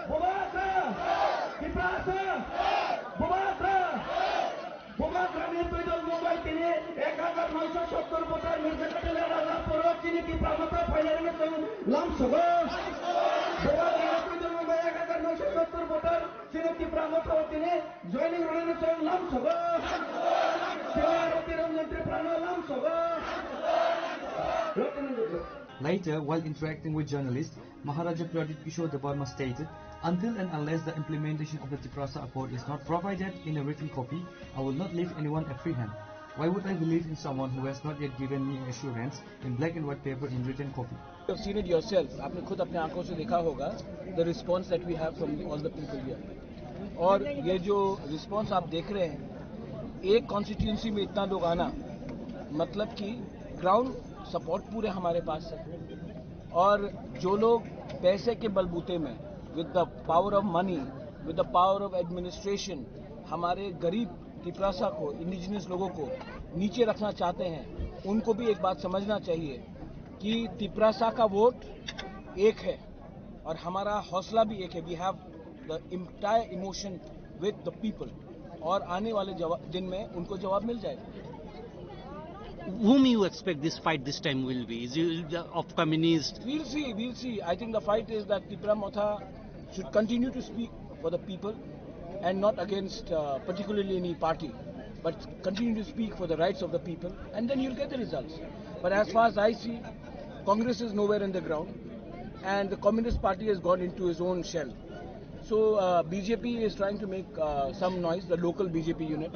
Bubagra! Tiprasa! Bubagra! Bubagrani tuidol Mumbai tini ek hajar noisho sottor voter Mezakathalya Raja Poro chini Tipra Motha phainani chwng lamsogo. Bubagrani tuidol Mumbai ek hajar noisho sottor voter chini Tipra Motha tini joining rwlani chwng lamsogo. Chwng Roti Ranjan Tripurano lamsogo. Roti Ranjan Tripura. Later, while interacting with journalists, Maharaja Pradip Kishore Debbarma stated, "Until and unless the implementation of the Tiprasa Accord is not provided in a written copy, I will not leave anyone a free hand. Why would I believe in someone who has not yet given me assurance in black and white paper in written copy?" You have seen it yourself, आपने खुद अपने आंखों से देखा होगा, the response that we have from all the people here. और ये जो रिस्पॉन्स आप देख रहे हैं, एक कॉन्स्टिट्यूएंसी में इतना लोग आना, मतलब कि ग्राउंड सपोर्ट पूरे हमारे पास है। और जो लोग पैसे के बलबूते में, with the power of money, with the power of administration, हमारे गरीब तिपरासा को, इंडिजिनस लोगों को नीचे रखना चाहते हैं, उनको भी एक बात समझना चाहिए कि तिपरासा का वोट एक है और हमारा हौसला भी एक है। We have the entire emotion with the people. और आने वाले जवा-, दिन में उनको जवाब मिल जाएगा। Whom you expect this fight this time will be? Is it of communist? We'll see, we'll see. I think the fight is that Tipra Motha should continue to speak for the people and not against, uh, particularly any party, but continue to speak for the rights of the people, and then you'll get the results. But as far as I see, Congress is nowhere in the ground, and the Communist Party has gone into his own shell. So, uh, B J P is trying to make, uh, some noise, the local B J P unit,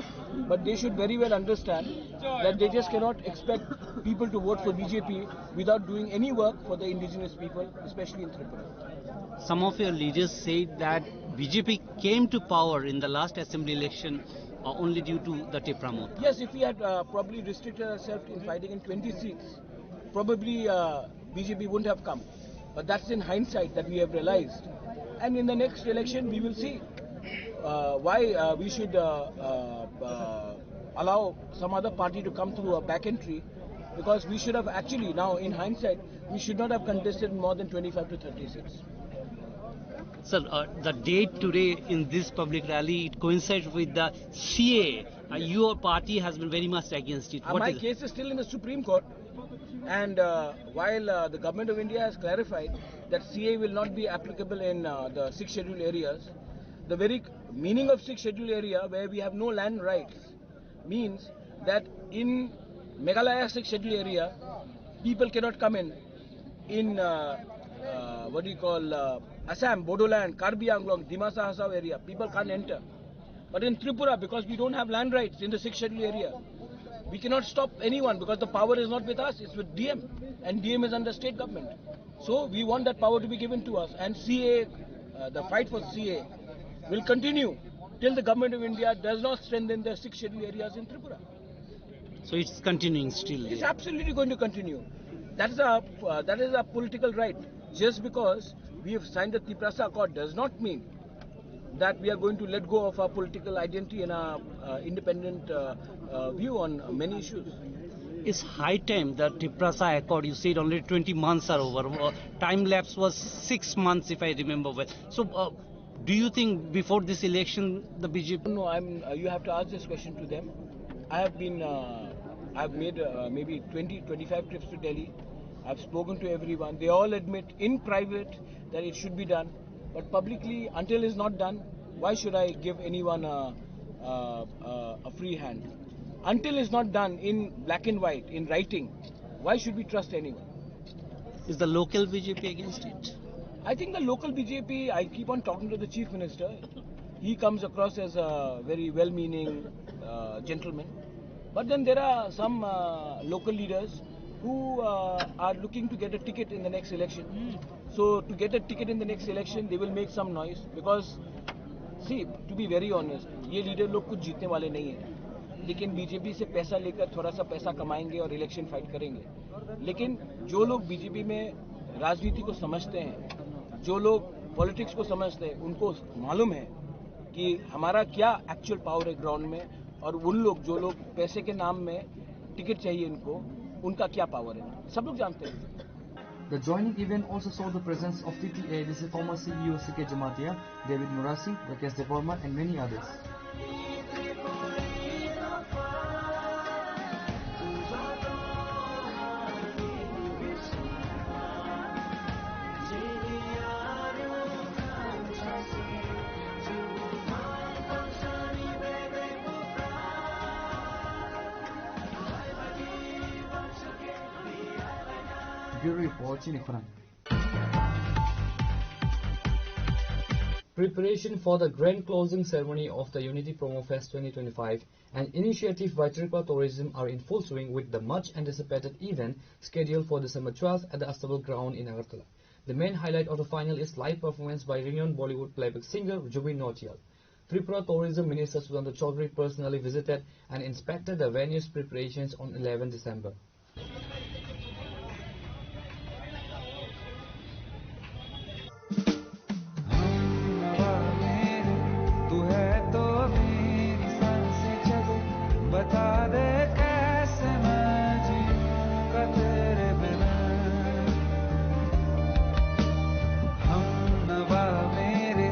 but they should very well understand that they just cannot expect people to vote for B J P without doing any work for the indigenous people, especially in Tripura. Some of your leaders said that B J P came to power in the last assembly election, uh, only due to the Tipra Motha. Yes, if we had, uh, probably restricted ourselves in fighting in twenty seats, probably, uh, B J P wouldn't have come. But that's in hindsight that we have realized. And in the next election, we will see, uh, why, uh, we should, uh, uh, uh, allow some other party to come through a back entry, because we should have actually, now in hindsight, we should not have contested more than twenty-five to thirty seats. Sir, uh, the date today in this public rally, it coincides with the C A A. Uh, your party has been very much against it. Uh, What my is case is still in the Supreme Court, and, uh, while, uh, the Government of India has clarified that C A A will not be applicable in, uh, the Sixth Schedule areas, the very meaning of Sixth Schedule area, where we have no land rights, means that in Meghalaya Sixth Schedule area, people cannot come in. In, uh, uh, what do you call, uh, Assam, Bodoland, Karbi Anglong, Dimasa Hasao area, people can't enter. But in Tripura, because we don't have land rights in the Sixth Schedule area, we cannot stop anyone because the power is not with us, it's with D M, and D M is under state government. So we want that power to be given to us, and C A A, uh, the fight for C A A will continue till the Government of India does not strengthen the Sixth Schedule areas in Tripura. So it's continuing still. It's absolutely going to continue. That is a, uh, that is a political right. Just because we have signed the Tiprasa Accord does not mean that we are going to let go of our political identity and our, uh, independent, uh, uh, view on many issues. It's high time that Tiprasa Accord, you said already twenty months are over. Uh, time lapse was six months, if I remember well. So, uh, do you think before this election, the B J P? No, I'm, uh, you have to ask this question to them. I have been, uh, I've made, uh, maybe twenty, twenty-five trips to Delhi. I've spoken to everyone. They all admit in private that it should be done. But publicly, until it's not done, why should I give anyone a, a, a, a free hand? Until it's not done in black and white, in writing, Why should we trust anyone? Is the local B J P against it? I think the local B J P, I keep on talking to the Chief Minister. He comes across as a very well meaning uh, gentleman. But then there are some uh, local leaders who uh, are looking to get a ticket in the next election. So to get a ticket in the next election, they will make some noise because, see, to be very honest, ये लीडर लोग कुछ जीतने वाले नहीं है, लेकिन बीजेपी से पैसा लेकर थोड़ा सा पैसा कमाएंगे और इलेक्शन फाइट करेंगे। लेकिन जो लोग बीजेपी में राजनीति को समझते हैं, जो लोग पॉलिटिक्स को समझते हैं, उनको मालूम है कि हमारा क्या एक्चुअल पावर है ग्राउंड में, और उन लोग, जो लोग पैसे के नाम में टिकट चाहिए इनको, उनका क्या पावर है, सब लोग जानते हैं। The joining event also saw the presence of T T A A D C former C E O C K Jamatia, David Murasing, Rakesh Debbarma, and many others. Bureau Report, Chini Khorang. Preparation for the grand closing ceremony of the Unity Promo Fest twenty twenty-five, an initiative by Tripura Tourism, are in full swing, with the much anticipated event scheduled for December twelfth at the Astabal ground in Agartala. The main highlight of the final is live performance by renowned Bollywood playback singer Zubeen Nautiyal. Tripura Tourism Minister Sudanta Chaudhary personally visited and inspected the venue's preparations on eleventh December. हम नवा मेरे, तू है तो मेरी सांसें चले, बता दे कैसे मैं जीऊंगा तेरे बिना। हम नवा मेरे,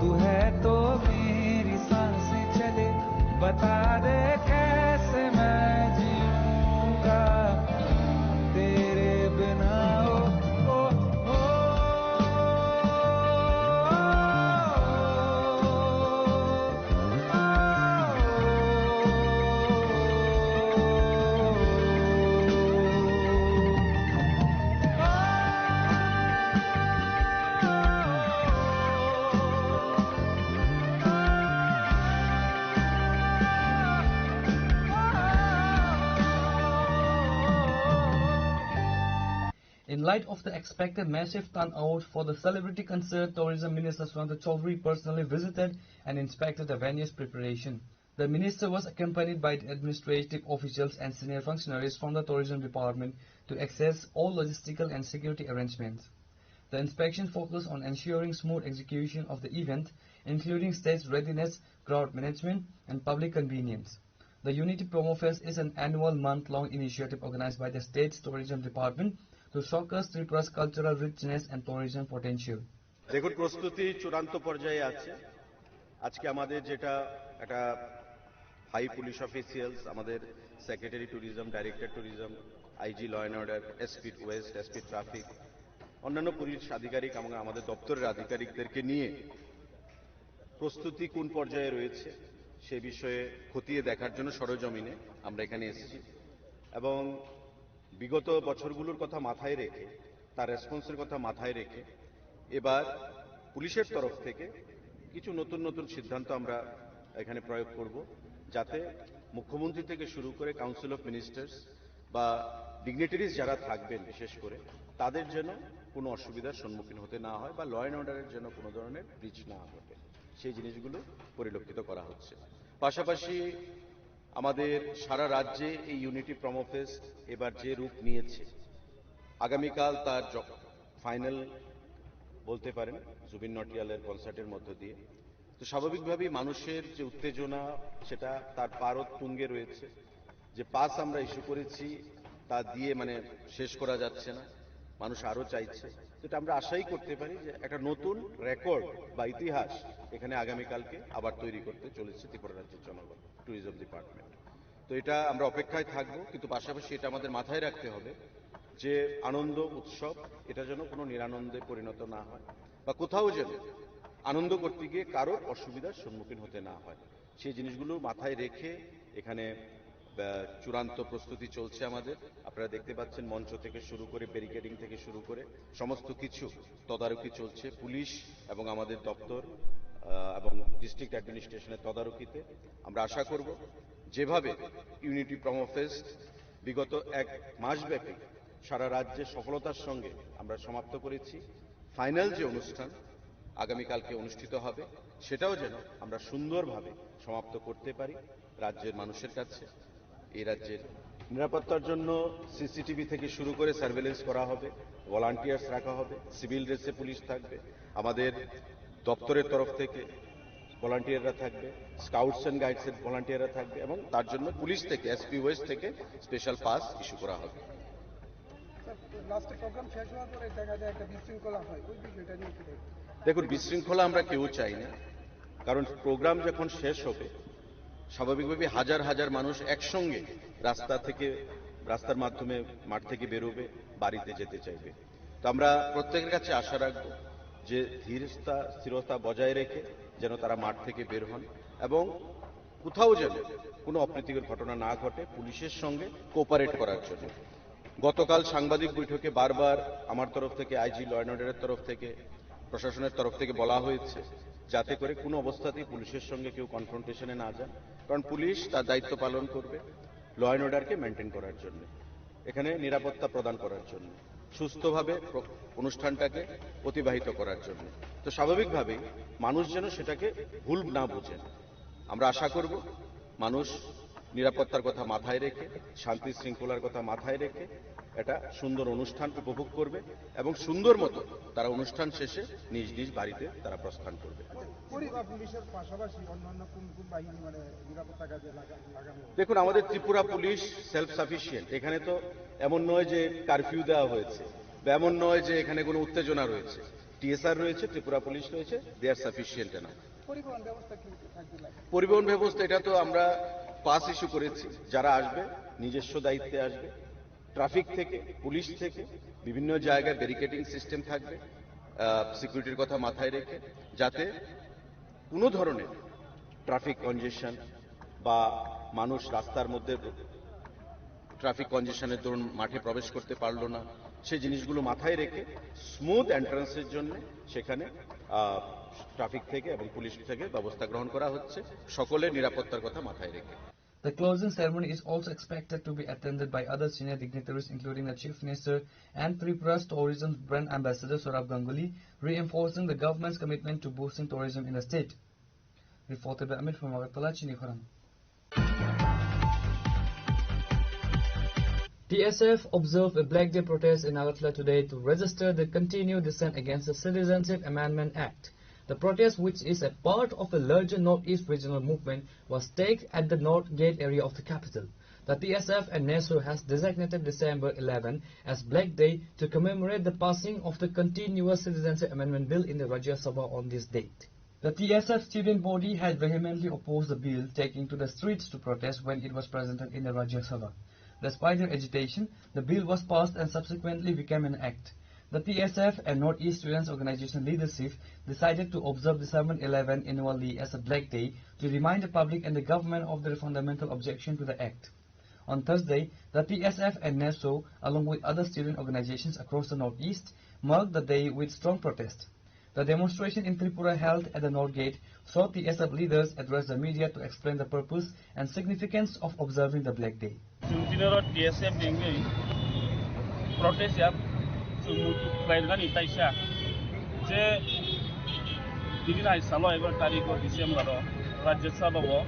तू है तो मेरी सांसें चले, बता दे कैसे मैं जीऊंगा तेरे बिना। ओ, ओ, ओ, ओ। In light of the expected massive turnout for the celebrity concert, Tourism Minister Sudanta Chaudhary personally visited and inspected the venue's preparation. The minister was accompanied by the administrative officials and senior functionaries from the tourism department to assess all logistical and security arrangements. The inspection focused on ensuring smooth execution of the event, including stage readiness, crowd management, and public convenience. The Unity Promo Fest is an annual month-long initiative organized by the state's tourism department to showcase Tripura's cultural richness and tourism potential. দেখুন, প্রস্তুতি চূড়ান্ত পর্যায়ে আছে। আজকে আমাদের যেটা একটা high police officials, আমাদের secretary tourism, director tourism, IG law and order, SP west, SP traffic, অন্যান্য পুলিশ আধিকারিক এবং আমাদের দপ্তরের আধিকারিকদেরকে নিয়ে প্রস্তুতি কোন পর্যায়ে রয়েছে সে বিষয়ে খতিয়ে দেখার জন্য সরজমিনে আমরা এখানে এসেছি। এবং বিগত বছরগুলোর কথা মাথায় রেখে, তার রেসপন্সের কথা মাথায় রেখে এবার পুলিশের তরফ থেকে কিছু নতুন নতুন সিদ্ধান্ত আমরা এখানে প্রয়োগ করব, যাতে মুখ্যমন্ত্রী থেকে শুরু করে কাউন্সিল অফ মিনিস্টার্স বা ডিগনিটারিজ যারা থাকবেন, বিশেষ করে তাদের যেন কোনো অসুবিধার সম্মুখীন হতে না হয় বা ল অ্যান্ড অর্ডারের যেন কোনো ধরনের ব্রিচ না ঘটে, সেই জিনিসগুলো পরিলক্ষিত করা হচ্ছে। পাশাপাশি আমাদের সারা রাজ্যে এই ইউনিটি প্রোমো ফেস্ট এবার যে রূপ নিয়েছে, আগামীকাল তার ফাইনাল বলতে পারেন জুবিন নটিয়ালের কনসার্টের মধ্য দিয়ে। তো স্বাভাবিকভাবেই মানুষের যে উত্তেজনা, সেটা তার পারদ তুঙ্গে রয়েছে। যে পাস আমরা ইস্যু করেছি, তা দিয়ে মানে শেষ করা যাচ্ছে না, মানুষ আরও চাইছে। যেটা আমরা আশাই করতে পারি যে একটা নতুন রেকর্ড বা ইতিহাস এখানে আগামীকালকে আবার তৈরি করতে চলেছে ত্রিপুরা রাজ্যের জনগণ, ট্যুরিজম ডিপার্টমেন্ট। তো এটা আমরা অপেক্ষায় থাকবো, কিন্তু পাশাপাশি এটা আমাদের মাথায় রাখতে হবে যে আনন্দ উৎসব, এটা যেন কোনো নিরানন্দে পরিণত না হয় বা কোথাও যেন আনন্দ করতে গিয়ে কারোর অসুবিধার সম্মুখীন হতে না হয়। সেই জিনিসগুলো মাথায় রেখে এখানে আহ, চূড়ান্ত প্রস্তুতি চলছে আমাদের। আপনারা দেখতে পাচ্ছেন, মঞ্চ থেকে শুরু করে, ব্যারিকেডিং থেকে শুরু করে সমস্ত কিছু তদারকি চলছে পুলিশ এবং আমাদের দপ্তর, আহ, এবং ডিস্ট্রিক্ট অ্যাডমিনিস্ট্রেশনের তদারকিতে। আমরা আশা করব, যেভাবে ইউনিটি প্রোমো ফেস্ট বিগত এক মাসব্যাপী সারা রাজ্যে সফলতার সঙ্গে আমরা সমাপ্ত করেছি, ফাইনাল যে অনুষ্ঠান আগামীকালকে অনুষ্ঠিত হবে, সেটাও যেন আমরা সুন্দরভাবে সমাপ্ত করতে পারি রাজ্যের মানুষের কাছে। এই রাজ্যের নিরাপত্তার জন্য সিসিটিভি থেকে শুরু করে সার্ভেলেন্স করা হবে, ভলান্টিয়ার্স রাখা হবে, সিভিল ড্রেসে পুলিশ থাকবে, আমাদের দপ্তরের তরফ থেকে ভলান্টিয়াররা থাকবে, স্কাউটস অ্যান্ড গাইডসের ভলান্টিয়াররা থাকবে, এবং তার জন্য পুলিশ থেকে, এসপি ওয়েস্ট থেকে স্পেশাল পাস ইস্যু করা হবে। স্যার, লাস্টে প্রোগ্রাম শেষ হওয়ার পরে দেখা যায় একটা বিশৃঙ্খলা হয়, ওই বিষয়টা নিয়ে কি দেখবেন? দেখুন, বিশৃঙ্খলা আমরা কেউ চাই না, কারণ প্রোগ্রাম যখন শেষ হবে, স্বাভাবিকভাবেই হাজার হাজার মানুষ একসঙ্গে রাস্তা থেকে, রাস্তার মাধ্যমে মাঠ থেকে বেরোবে, বাড়িতে যেতে চাইবে। তো আমরা প্রত্যেকের কাছে আশা রাখবো যে ধীরতা, স্থিরতা বজায় রেখে যেন তারা মাঠ থেকে বের হন এবং কোথাও যেন কোনো অপ্রীতিকর ঘটনা না ঘটে, পুলিশের সঙ্গে কোঅপারেট করার জন্য। গতকাল সাংবাদিক বৈঠকে বারবার আমার তরফ থেকে, আইজি ল অ্যান্ড অর্ডারের তরফ থেকে, প্রশাসনের তরফ থেকে বলা হয়েছে, যাতে করে কোনো অবস্থাতেই পুলিশের সঙ্গে কেউ কনফ্রন্টেশনে না যান, কারণ পুলিশ তার দায়িত্ব পালন করবে ল অ্যান্ড অর্ডারকে মেনটেন করার জন্য, এখানে নিরাপত্তা প্রদান করার জন্য, সুস্থভাবে প্র-, অনুষ্ঠানটাকে অতিবাহিত করার জন্য। তো স্বাভাবিকভাবেই মানুষ যেন সেটাকে ভুল না বোঝেন। আমরা আশা করব মানুষ নিরাপত্তার কথা মাথায় রেখে, শান্তি শৃঙ্খলার কথা মাথায় রেখে একটা সুন্দর অনুষ্ঠান উপভোগ করবে এবং সুন্দর মতো তারা অনুষ্ঠান শেষে নিজ নিজ বাড়িতে তারা প্রস্থান করবে। পরি-, পুলিশের পাশাপাশি অন্যান্য কোন কোন বাহিনী মানে নিরাপত্তা কাজে লাগা-, লাগানো হবে? দেখুন, আমাদের ত্রিপুরা পুলিশ সেলফ সাফিসিয়েন্ট। এখানে তো এমন নয় যে কারফিউ দেওয়া হয়েছে বা এমন নয় যে এখানে কোনো উত্তেজনা রয়েছে। টিএসআর রয়েছে, ত্রিপুরা পুলিশ রয়েছে, they are sufficient enough। পরিবহন ব্যবস্থা কি থাকবে লাগে? পরিবহন ব্যবস্থা, এটা তো আমরা পাস ইস্যু করেছি, যারা আসবে নিজস্ব দায়িত্বে আসবে। ট্রাফিক থেকে, পুলিশ থেকে, বিভিন্ন জায়গায় ব্যারিকেডিং সিস্টেম থাকবে, আহ, সিকিউরিটির কথা মাথায় রেখে, যাতে কোনো ধরনের ট্রাফিক কনজেশন বা মানুষ রাস্তার মধ্যে ট্রাফিক কনজেশনের দরুন মাঠে প্রবেশ করতে পারলো না, সেই জিনিসগুলো মাথায় রেখে স্মুথ এন্ট্রান্সের জন্য সেখানে, আহ, ট্রাফিক থেকে এবং পুলিশ থেকে ব্যবস্থা গ্রহণ করা হচ্ছে, সকলের নিরাপত্তার কথা মাথায় রেখে। The closing ceremony is also expected to be attended by other senior dignitaries, including the Chief Minister and Tripura's tourism brand ambassador Saurabh Ganguly, reinforcing the government's commitment to boosting tourism in the state. Reported by Amit from Agartala, Chini Khorang. T S F observed a Black Day protest in Agartala today to register the continued dissent against the Citizenship Amendment Act. The protest, which is a part of a larger Northeast regional movement, was staged at the North Gate area of the capital. The T S F and NESO has designated December eleven as Black Day to commemorate the passing of the continuous Citizenship Amendment Bill in the Rajya Sabha on this date. The T S F student body had vehemently opposed the bill, taking to the streets to protest when it was presented in the Rajya Sabha. Despite their agitation, the bill was passed and subsequently became an act. The T S F and Northeast Students Organization leadership decided to observe December eleven annually as a Black Day to remind the public and the government of their fundamental objection to the act. On Thursday, the T S F and NESO, along with other student organizations across the Northeast, marked the day with strong protest. The demonstration in Tripura held at the North Gate saw T S F leaders address the media to explain the purpose and significance of observing the Black Day. Chwng tini oro T S F ni wngwi protest ya chwng muitu khlairwgani taisa je tini hai salo egaroh tarikh o December o Rajya Sabha o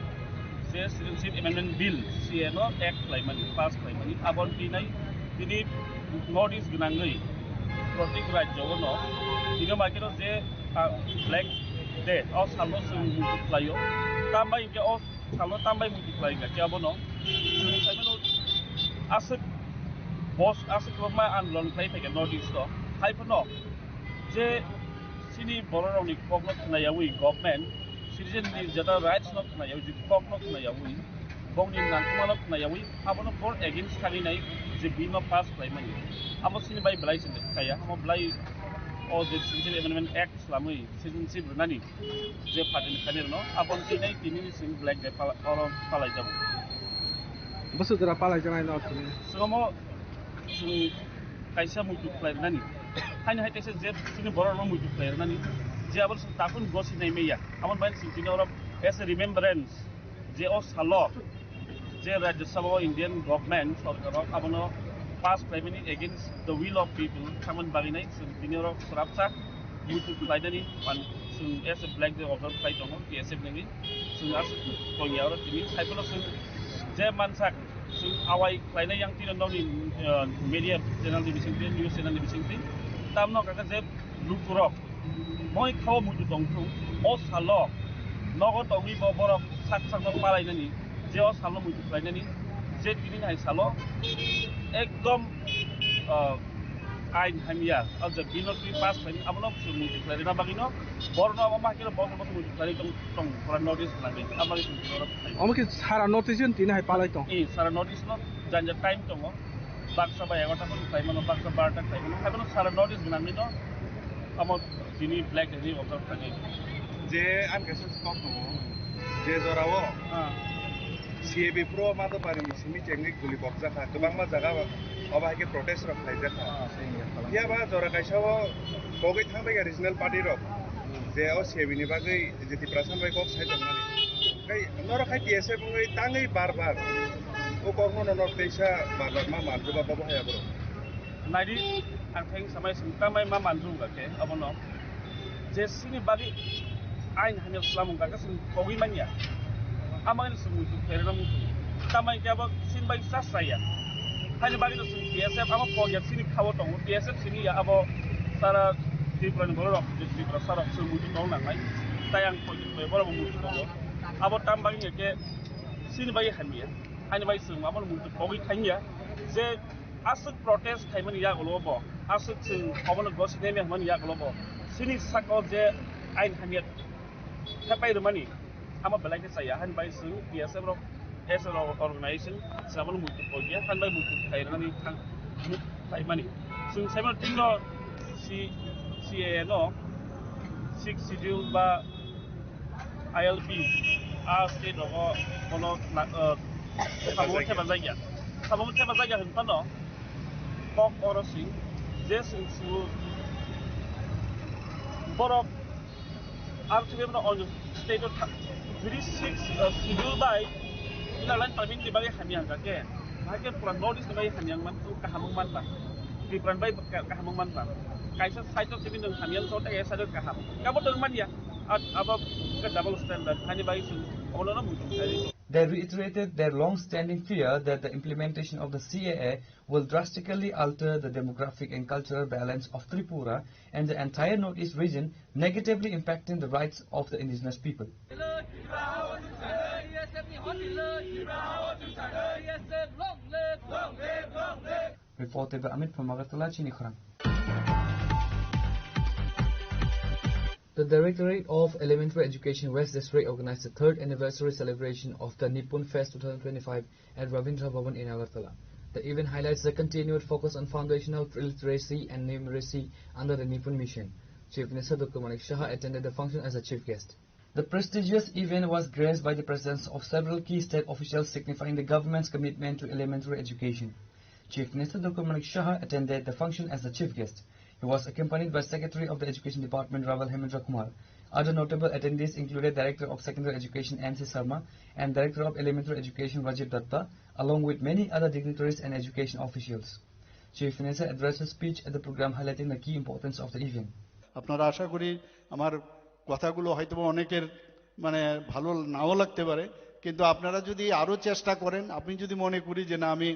je Citizenship Amendment Bill, C A no act khlaimani, pass khlaimani, aboni twi nai tini North East gwnangwi protik rajyo no tini maikhe no je, ah, Black Day o salno chwng muitu khlaio, tambai hinkhe o salno tambai muitu khlai kha khe abono chwng saimano aswk bos aswk kwbangma andolon khlai phaikha North East o, hai phano je chini bororokni kokno khwnayawi government, citizen ni jeta rights no khwnayawi, je kokno khwnayawi, bongni nangkukmano khwnayawi, abono bor against thangwi nai je bill no pass khlaimani. Abo chini bai belai se chaya, abo belai o je Citizenship Amendment Act slamwi citizenship rwnani je party ni khainai rwno, aboni twi nai tini ni chwng Black Day pala-, oro palaijago. Bwswk jora palai janai no tini. Swngamo chwng kaisa muitu khlai rwnani. Haino hai kaisa je chini borok no muitu khlai rwnani. Je abo chwng takun gosi nai maya. Abo bai chwng tini oro as a remembrance je o salo je Rajya Sabha o Indian government sorkar rok abono pass khlaimani against the will of people thangmani bagwi nai chwng tini oro swrapsa muitu khlainani pan chwng as a black day observe khlai tongo T S F nini chwng aswk tongya oro tini saiphano chwng je mansak chwng awai khlainai yang tino nokni, uh, media channel ni bisingtwi, news channel ni bisingtwi tamno kaka je lukurok moi khao muitu tongthung o salo nogo tongwi bo borok sak sakno palainani je o salno muitu khlainani je tini hai salo ekdom, uh, ain hamya o je bino twi pass khlaini abono muitu khlaina bagwino borno abo ma khe borno muitu khlai tong tong pura notice khlai abo ma khe tong pura khlai. Omo khe sara notice tini hai palai tong. Eh, sara notice no janja time tongo. Baksa ba egarota khon khlai mano, baksa barota khlai mano. Hai bono sara notice gwnangwi no amo tini black day observe khlai. Je ang kaisa kok tongo, je jorao Ah. C A B pro ma to pari ni simi chengni guli bokjakha, kwbangma jaga obo hai khe protest rok khlaijakha. Ah, same, yeah. Phiya ba jora kaisa o kogwi thang bai regional party rok, je o C A B ni bagwi je Tiprasa bai kok sai tongmani. Kai norok hai T S F wngwi tangwi bar bar o kokno no nok teisa bar bar ma manjwba bobo haya borok. Naidi ang theng samai sung tamai ma manjung ga khe abono je sini bagi ain hamya slamung ga sung kogwi manya. Amai sung muitu kherena muitu tamai khe abo sin bai sas saya. Hani bagi no sung T S F abo kogya sini khawo tongo T S F sini ya abo sara Tripura ni borok je Tripura sarok sung muitu tong nangnai. Tai ang kogya borok muitu tongo. Abo tam bagi khe sini bagi hamya. Ani bai chwng abo muitu kogwi thangya je aswk protest khaimani yagulo bo, aswk chwng obono gosi nai hwnmani yagulo bo, sini saka je ain hamya thepai rwmani amo belai khe chaya, hani bai chwng T S F rok as a organization chwng abono muitu kogya, hani bai muitu khairwmani thang khaimani chwng saimano tino C A A no six schedule ba I L P, a state rogo bono na, uh, sabo theba jagya. Sabo theba jagya hin pano kok oro sing je sing su borok R T P no on state o three six, uh, schedule by inner line permit ni bagwi hamya hwnka khe, bahai khe pura North East ni bagwi hamya wngman, kaham wngman ba. Tripura ni bagwi kaham wngman ba. Kaisa side o simi nwng hamya wngsa, tei kaisa side o kaham. Kabo tong manya. At abo ke double standard, hani bai sung, abono no muitu khlai. They reiterated their long-standing fear that the implementation of the C A A will drastically alter the demographic and cultural balance of Tripura and the entire Northeast region, negatively impacting the rights of the indigenous people. Reported by Amit from Agartala, Chini Khorang. The Directorate of Elementary Education West District organized the third anniversary celebration of the Nipun Fest two thousand twenty-five at Ravindra Bhavan in Agartala. The event highlights the continued focus on foundational literacy and numeracy under the Nipun Mission. Chief Minister Doctor Manik Saha attended the function as a chief guest. The prestigious event was graced by the presence of several key state officials, signifying the government's commitment to elementary education. Chief Minister Doctor Manik Saha attended the function as the chief guest. He was accompanied by Secretary of the Education Department Raval Hemendra Kumar. Other notable attendees included Director of Secondary Education N C Sharma and Director of Elementary Education Rajiv Datta, along with many other dignitaries and education officials. Chief Minister addressed a speech at the program, highlighting the key importance of the event. আপনারা, আশা করি আমার কথাগুলো হয়তো বা অনেকের, মানে, ভালো নাও লাগতে পারে, কিন্তু আপনারা যদি আরও চেষ্টা করেন, আপনি যদি মনে করি যে না, আমি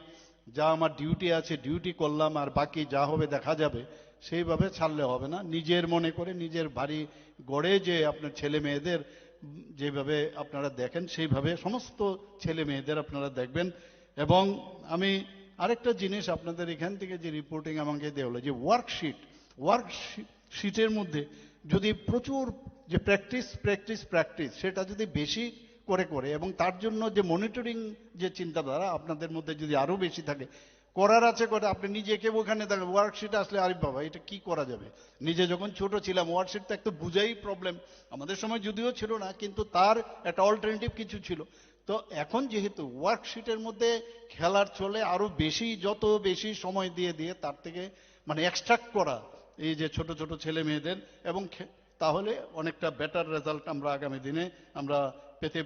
যা আমার ডিউটি আছে, ডিউটি করলাম, আর বাকি যা হবে দেখা যাবে, সেইভাবে ছাড়লে হবে না। নিজের মনে করে, নিজের বাড়ি গড়ে যে আপনার ছেলে মেয়েদের যেভাবে আপনারা দেখেন, সেইভাবে সমস্ত ছেলে মেয়েদের আপনারা দেখবেন। এবং আমি আরেকটা জিনিস, আপনাদের এখান থেকে যে রিপোর্টিং আমাকে দেওয়া হলো, যে ওয়ার্কশিট, ওয়ার্কশিটের মধ্যে যদি প্রচুর যে প্র্যাকটিস, প্র্যাকটিস, প্র্যাকটিস, সেটা যদি বেশি করে করে এবং তার জন্য যে মনিটরিং, যে চিন্তাধারা আপনাদের মধ্যে যদি আরও বেশি থাকে, করার আছে করে, আপনি নিজে কেউ ওখানে দেখেন, ওয়ার্কশিট আসলে, "আরে বাবা, এটা কি করা যাবে?" নিজে যখন ছোট ছিলাম, ওয়ার্কশিট তো একটু বুঝাই প্রবলেম, আমাদের সময় যদিও ছিল না, কিন্তু তার একটা অল্টারনেটিভ কিছু ছিল। তো এখন যেহেতু ওয়ার্কশিটের মধ্যে খেলার ছলে আরো বেশি, যত বেশি সময় দিয়ে দিয়ে তার থেকে মানে এক্সট্রাক্ট করা এই যে ছোট ছোট ছেলে মেয়েদের, এবং খে- তাহলে অনেকটা বেটার রেজাল্ট আমরা আগামী দিনে আমরা পেতে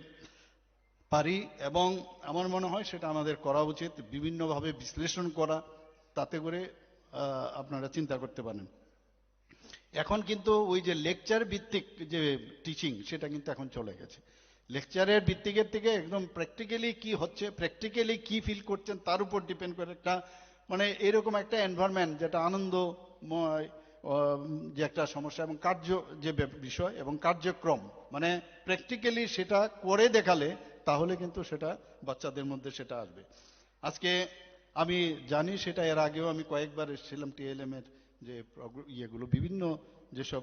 পারি। এবং আমার মনে হয় সেটা আমাদের করা উচিত, বিভিন্নভাবে বিশ্লেষণ করা, তাতে করে আহ, আপনারা চিন্তা করতে পারেন। এখন কিন্তু ওই যে লেকচার ভিত্তিক যে টিচিং, সেটা কিন্তু এখন চলে গেছে। লেকচারের ভিত্তিকের থেকে একদম প্র্যাকটিক্যালি কি হচ্ছে, প্র্যাকটিক্যালি কি ফিল করছেন, তার উপর ডিপেন্ড করে একটা, মানে, এরকম একটা এনভায়রনমেন্ট যেটা আনন্দময়, আহ, যে একটা সমস্যা এবং কার্য যে ব্যাপ- বিষয় এবং কার্যক্রম, মানে, প্র্যাকটিক্যালি সেটা করে দেখালে তাহলে কিন্তু সেটা বাচ্চাদের মধ্যে সেটা আসবে। আজকে আমি জানি সেটা, এর আগেও আমি কয়েকবার এসেছিলাম টিএলএম এর যে প্রোগ্র- ইয়েগুলো, বিভিন্ন যেসব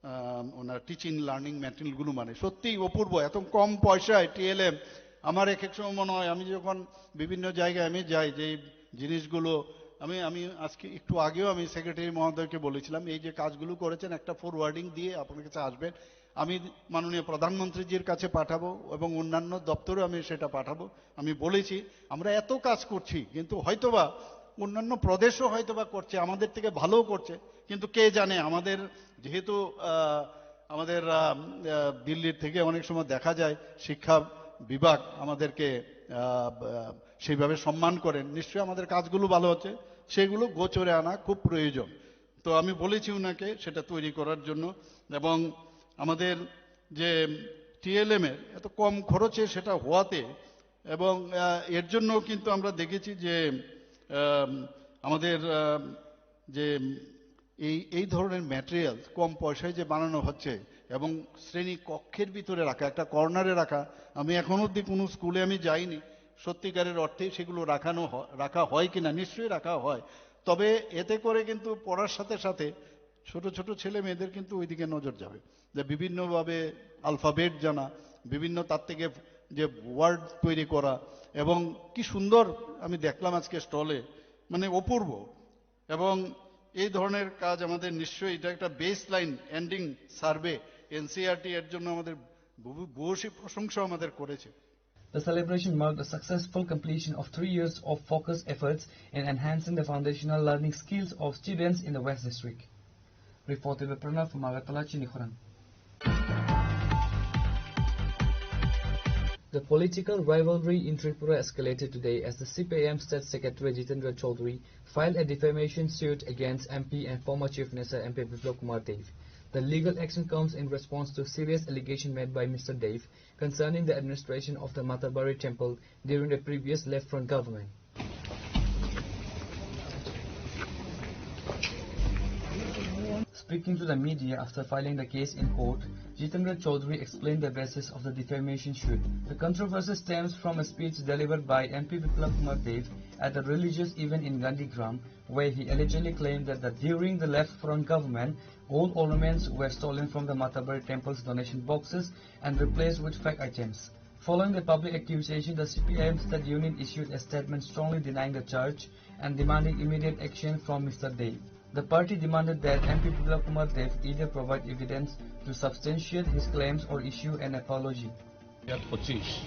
আহ, ওনার টিচিং লার্নিং ম্যাটেরিয়ালগুলো, মানে, সত্যিই অপূর্ব। এত কম পয়সায় টিএলএম, আমার এক এক সময় মনে হয়, আমি যখন বিভিন্ন জায়গায় আমি যাই, যে জিনিসগুলো আমি আমি আজকে একটু আগেও আমি সেক্রেটারি মহোদয়কে বলেছিলাম, এই যে কাজগুলো করেছেন, একটা ফরওয়ার্ডিং দিয়ে আপনার কাছে আসবেন, আমি মাননীয় প্রধানমন্ত্রীজির কাছে পাঠাবো এবং অন্যান্য দপ্তরেও আমি সেটা পাঠাবো। আমি বলেছি, আমরা এত কাজ করছি, কিন্তু হয়তোবা অন্যান্য প্রদেশও হয়তোবা করছে, আমাদের থেকে ভালোও করছে, কিন্তু কে জানে। আমাদের যেহেতু আহ, আমাদের আহ, আহ, দিল্লির থেকে অনেক সময় দেখা যায় শিক্ষা বিভাগ আমাদেরকে আহ, আহ, সেইভাবে সম্মান করেন, নিশ্চয়ই আমাদের কাজগুলো ভালো হচ্ছে, সেগুলো গোচরে আনা খুব প্রয়োজন। তো আমি বলেছি ওনাকে সেটা তৈরি করার জন্য। এবং আমাদের যে টিএলএম এর এত কম খরচে সেটা হওয়াতে, এবং আহ, এর জন্য কিন্তু আমরা দেখেছি যে আম, আমাদের আহ, যে এই এই ধরনের ম্যাটেরিয়াল কম পয়সায় যে বানানো হচ্ছে এবং শ্রেণী কক্ষের ভিতরে রাখা, একটা কর্নারে রাখা, আমি এখন অবধি কোনো স্কুলে আমি যাইনি, সত্যিকারের অর্থে সেগুলো রাখানো হ- রাখা হয় কিনা। নিশ্চয়ই রাখা হয়, তবে এতে করে কিন্তু পড়ার সাথে সাথে ছোট ছোট ছেলে মেয়েদের কিন্তু ওইদিকে নজর যাবে, যে বিভিন্নভাবে অ্যালফাবেট জানা, বিভিন্ন তার থেকে যে ওয়ার্ড তৈরি করা, এবং কি সুন্দর আমি দেখলাম আজকে স্টলে, মানে, অপূর্ব। এবং এই ধরনের কাজ আমাদের নিশ্চয়ই, এটা একটা base line ending survey, NCERT এর জন্য আমাদের বহু- ভূয়সী প্রশংসা আমাদের করেছে। The celebration marked the successful completion of three years of focused efforts in enhancing the foundational learning skills of students in the West District. Reported by Pranav from Agartala, Chinikhorang. The political rivalry in Tripura escalated today as the C P I M State Secretary Jitendra Chaudhary filed a defamation suit against M P and former Chief Minister M P Biplab Kumar Deb. The legal action comes in response to serious allegation made by Mister Deb concerning the administration of the Matabari temple during the previous Left Front government. Speaking to the media after filing the case in court, Jitendra Chaudhary explained the basis of the defamation suit. The controversy stems from a speech delivered by M P Biplab Kumar Deb at a religious event in Gandhigram, where he allegedly claimed that the, during the Left Front government, gold ornaments were stolen from the Matabari temple's donation boxes and replaced with fake items. Following the public accusation, the C P I M state unit issued a statement strongly denying the charge and demanding immediate action from Mister Deb. The party demanded that M P Biplab Kumar Deb either provide evidence to substantiate his claims or issue an apology. দুই হাজার পঁচিশ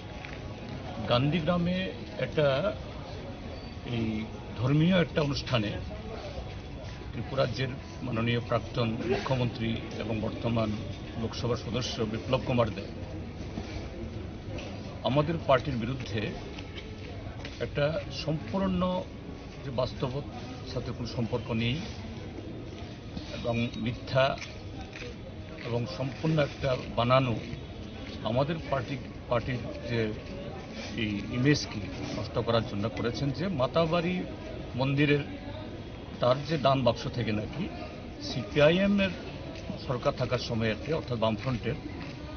গান্ধীগ্রামে একটা, এই ধর্মীয় একটা অনুষ্ঠানে ত্রিপুরা রাজ্যের মাননীয় প্রাক্তন মুখ্যমন্ত্রী এবং বর্তমান লোকসভার সদস্য বিপ্লব কুমার দেব আমাদের পার্টির বিরুদ্ধে একটা সম্পূর্ণ যে বাস্তবতার সাথে কোনো সম্পর্ক নেই এবং মিথ্যা এবং সম্পূর্ণ একটা বানানো, আমাদের পার্টি, পার্টির যে এই ইমেজকে নষ্ট করার জন্য করেছেন, যে মাতাবাড়ি মন্দিরের তার যে দান বাক্স থেকে নাকি সিপিআইএম এর সরকার থাকার সময় আর কি, অর্থাৎ বামফ্রন্টের,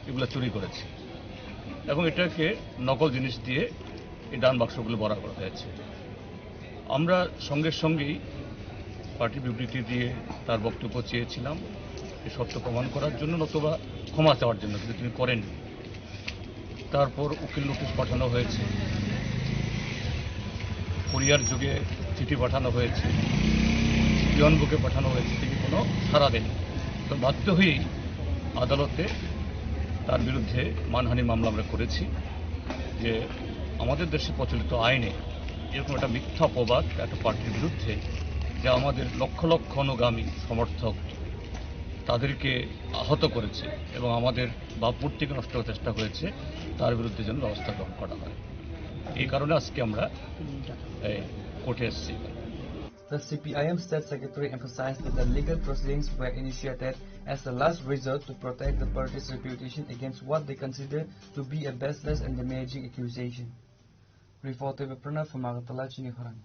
এগুলো চুরি করেছে এবং এটাকে নকল জিনিস দিয়ে এই দান বাক্সগুলো ভরা করা হয়েছে। আমরা সঙ্গে সঙ্গেই পার্টি বিবৃতি দিয়ে তার বক্তব্য চেয়েছিলাম, এই সত্য প্রমাণ করার জন্য নতুবা ক্ষমা চাওয়ার জন্য, কিন্তু তিনি করেননি। তারপর উকিল নোটিশ পাঠানো হয়েছে, কুরিয়ার যোগে চিঠি পাঠানো হয়েছে, পিয়ন বুকে পাঠানো হয়েছে, তিনি কোনো সাড়া দেননি। তো বাধ্য হয়েই আদালতে তার বিরুদ্ধে মানহানি মামলা আমরা করেছি। যে আমাদের দেশে প্রচলিত আইনে এরকম একটা মিথ্যা অপবাদ একটা পার্টির বিরুদ্ধে, যে আমাদের লক্ষ লক্ষ অনুগামী সমর্থক, তাদেরকে আহত করেছে এবং আমাদের ভাবমূর্তিকে নষ্ট করার চেষ্টা হয়েছে, তার বিরুদ্ধে যেন ব্যবস্থা গ্রহণ করা হয়। এই কারণে আজকে আমরা এই কোর্টে এসেছি। The C P I M State Secretary emphasized that the legal proceedings were initiated as a last resort to protect the party's reputation against what they consider to be a baseless and damaging accusation. Reporter Pranav from Agartala, Chini Khorang.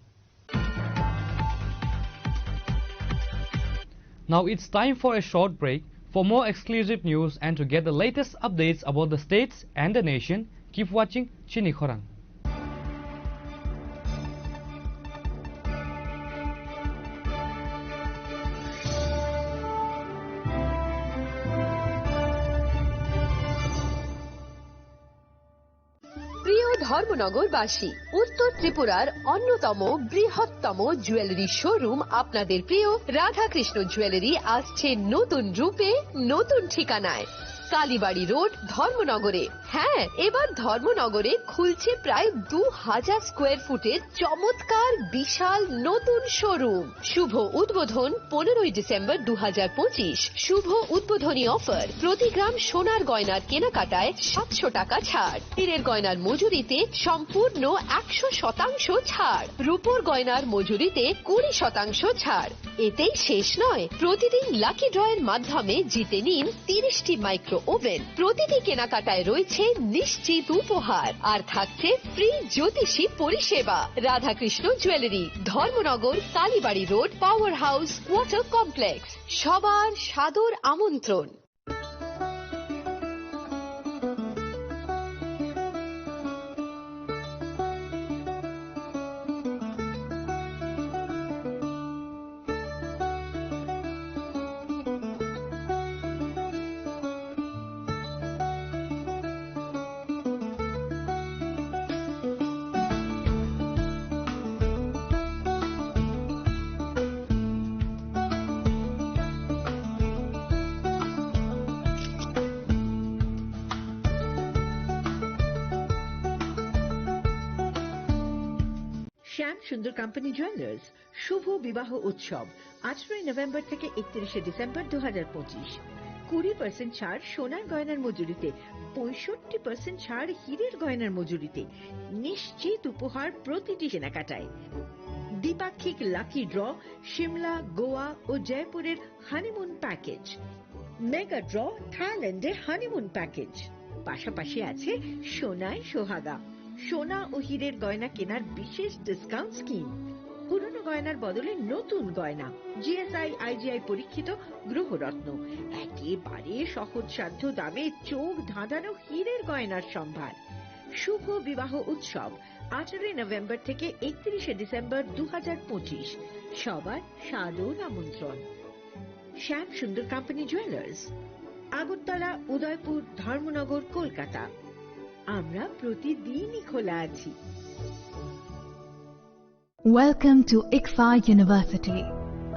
Now it's time for a short break. For more exclusive news and to get the latest updates about the states and the nation, keep watching Chini Khorang. প্রিয় ধর্মনগরবাসী, উত্তর ত্রিপুরার অন্যতম বৃহত্তম jewellery showroom আপনাদের প্রিয় রাধাকৃষ্ণ জুয়েলারি আসছে নতুন রূপে, নতুন ঠিকানায়। কালীবাড়ি রোড, ধর্মনগরে। হ্যাঁ, এবার ধর্মনগরে খুলছে প্রায় দু হাজার স্কোয়ার ফুটের চমৎকার বিশাল নতুন শোরুম। শুভ উদ্বোধন পনেরোই ডিসেম্বর দু হাজার পঁচিশ। শুভ উদ্বোধনী অফার, প্রতি গ্রাম সোনার গয়নার কেনাকাটায় সাতশো টাকা ছাড়, হীরের গয়নার মজুরিতে সম্পূর্ণ একশো শতাংশ ছাড়, রূপোর গয়নার মজুরিতে কুড়ি শতাংশ ছাড়। এতেই শেষ নয়, প্রতিদিন লাকি ড্রয়ের মাধ্যমে জিতে নিন তিরিশটি মাইক্রো ওভেন। প্রতিটি কেনাকাটায় রয়েছে নিশ্চিত উপহার, আর থাকছে ফ্রি জ্যোতিষী পরিষেবা। Radhakrishna jewellery, Dharmanagar, Kalibari road, power house, water complex. সবার সাদর আমন্ত্রণ। শ্যাম সুন্দর কোম্পানি জুয়েলার্স, শুভ বিবাহ উৎসব, আঠারোই নভেম্বর থেকে একত্রিশে ডিসেম্বর দু হাজার পঁচিশ। কুড়ি পার্সেন্ট ছাড় সোনার গয়নার মজুরিতে, পঁয়ষট্টি পার্সেন্ট ছাড় হীরের গয়নার মজুরিতে, নিশ্চিত উপহার প্রতিটি কেনাকাটায়। দ্বিপাক্ষিক লাকি ড্র, সিমলা, গোয়া ও জয়পুরের হানিমুন প্যাকেজ। মেগা ড্র, থাইল্যান্ডে হানিমুন প্যাকেজ। পাশাপাশি আছে সোনায় সোহাগা, সোনা ও হীরের গয়না কেনার বিশেষ ডিসকাউন্ট স্কিম। পুরনো গয়নার বদলে নতুন গয়না, G S I, I G I পরীক্ষিত গ্রহরত্ন, একেবারে সহজসাধ্য দামে চোখ ধাঁধানো হীরের গয়নার সম্ভার। শুভ বিবাহ উৎসব, আঠারোই নভেম্বর থেকে একত্রিশে ডিসেম্বর দু হাজার পঁচিশ। সবার সাদর আমন্ত্রণ। শ্যাম সুন্দর কোম্পানি জুয়েলার্স, আগরতলা, উদয়পুর, ধর্মনগর, কলকাতা। আমরা প্রতিদিনই খোলা আছি। Welcome to ICFAI University,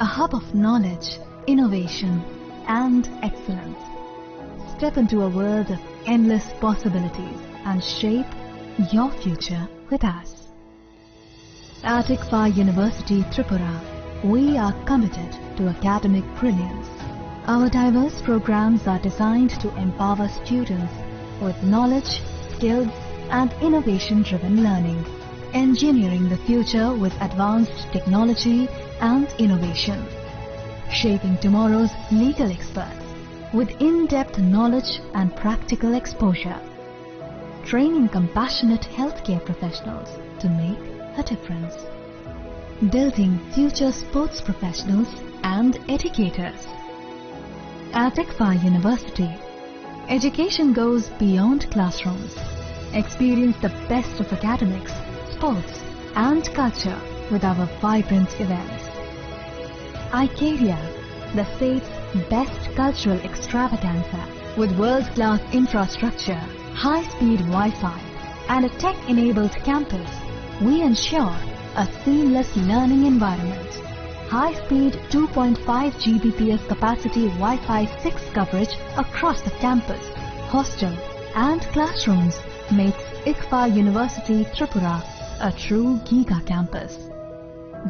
a hub of knowledge, innovation, and excellence. Step into a world of endless possibilities and shape your future with us. At ICFAI University Tripura, we are committed to academic brilliance. Our diverse programs are designed to empower students with knowledge, skills, and innovation-driven learning, engineering the future with advanced technology and innovation, shaping tomorrow's legal experts with in-depth knowledge and practical exposure, training compassionate healthcare professionals to make a difference, building future sports professionals and educators. At ICFAI University, education goes beyond classrooms. Experience the best of academics, sports, and culture with our vibrant events. iCaria, the state's best cultural extravaganza. With world-class infrastructure, high-speed Wi-Fi, and a tech-enabled campus, we ensure a seamless learning environment. High-speed two point five G B P S capacity Wi-Fi six coverage across the campus, hostel, and classrooms. makes ICFAI University Tripura a true giga campus.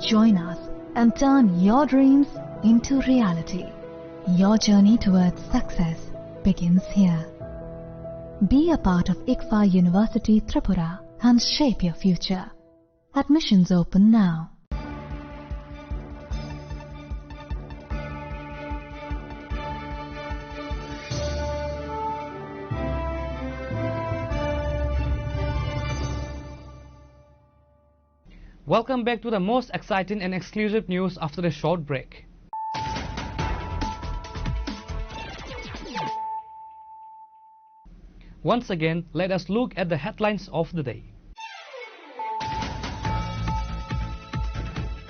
Join us and turn your dreams into reality. Your journey towards success begins here. Be a part of ICFAI University Tripura and shape your future. Admissions open now. Welcome back to the most exciting and exclusive news after a short break. Once again, let us look at the headlines of the day.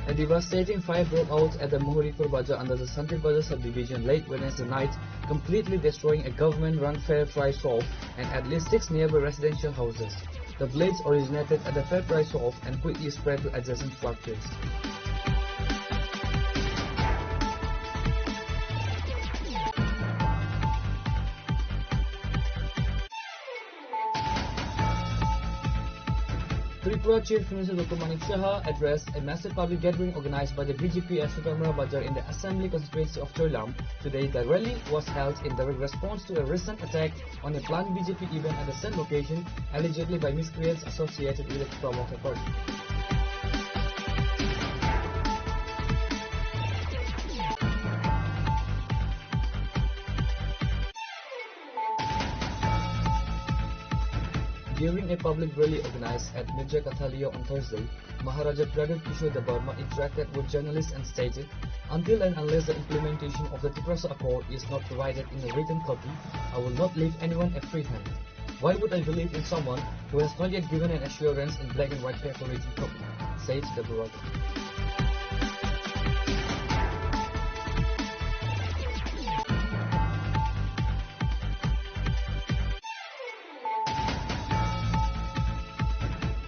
A devastating fire broke out at the Muhuripur Bazar under the Santir Bazar subdivision late Wednesday night, completely destroying a government-run fair price shop and at least six nearby residential houses. The blaze originated at the fair price shop and quickly spread to adjacent structures. Tripura Chief Minister Doctor Manik Saha addressed a massive public gathering organized by the B J P at Sukamra Bazar in the Assembly constituency of Choilam. Today, the rally was held in direct response to a recent attack on a planned B J P event at the same location, allegedly by miscreants associated with the Tripura Motha party. During a public rally organized at Mirja Kathaliya on Thursday, Maharaja Pradyut Kishore Debbarma interacted with journalists and stated, "Until and unless the implementation of the Tiprasa Accord is not provided in a written copy, I will not leave anyone a free hand. Why would I believe in someone who has not yet given an assurance in black and white paper written copy?" said Debbarma.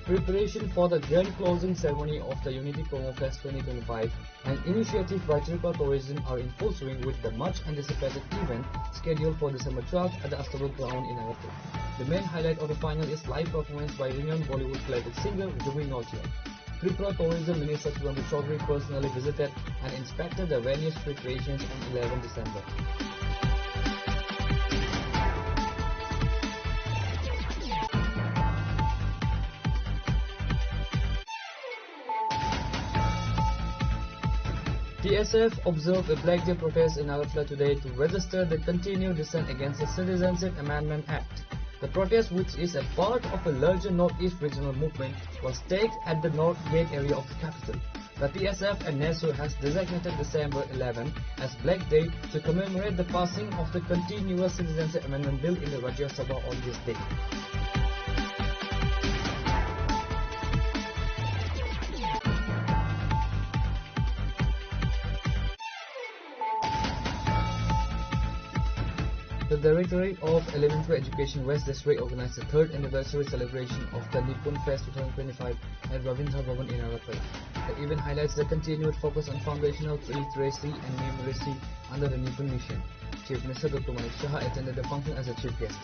Preparation for the grand closing ceremony of the Unity Promo Fest twenty twenty-five, an initiative by Tripura Tourism, are in full swing, with the much anticipated event scheduled for December twelfth at the Astabul ground in Agartala. The main highlight of the final is live performance by renowned Bollywood classic singer Zubeen Nautiyal. Tripura Tourism Minister Sudhanshu Chaudhary personally visited and inspected the venue's preparations on eleven December. T S F observed a Black Day protest in Agartala today to register the continued dissent against the Citizenship Amendment Act. The protest, which is a part of a larger Northeast regional movement, was staged at the North Gate area of the capital. The T S F and NESO has designated December eleven as Black Day to commemorate the passing of the continuous Citizenship Amendment Bill in the Rajya Sabha on this day. The Directorate of Elementary Education West District organized the third anniversary celebration of the Nipun Fest twenty twenty-five at Ravindra Bhavan in Agartala. The event highlights the continued focus on foundational literacy and numeracy under the Nipun Mission. Chief Minister Doctor Manik Saha attended the function as a chief guest.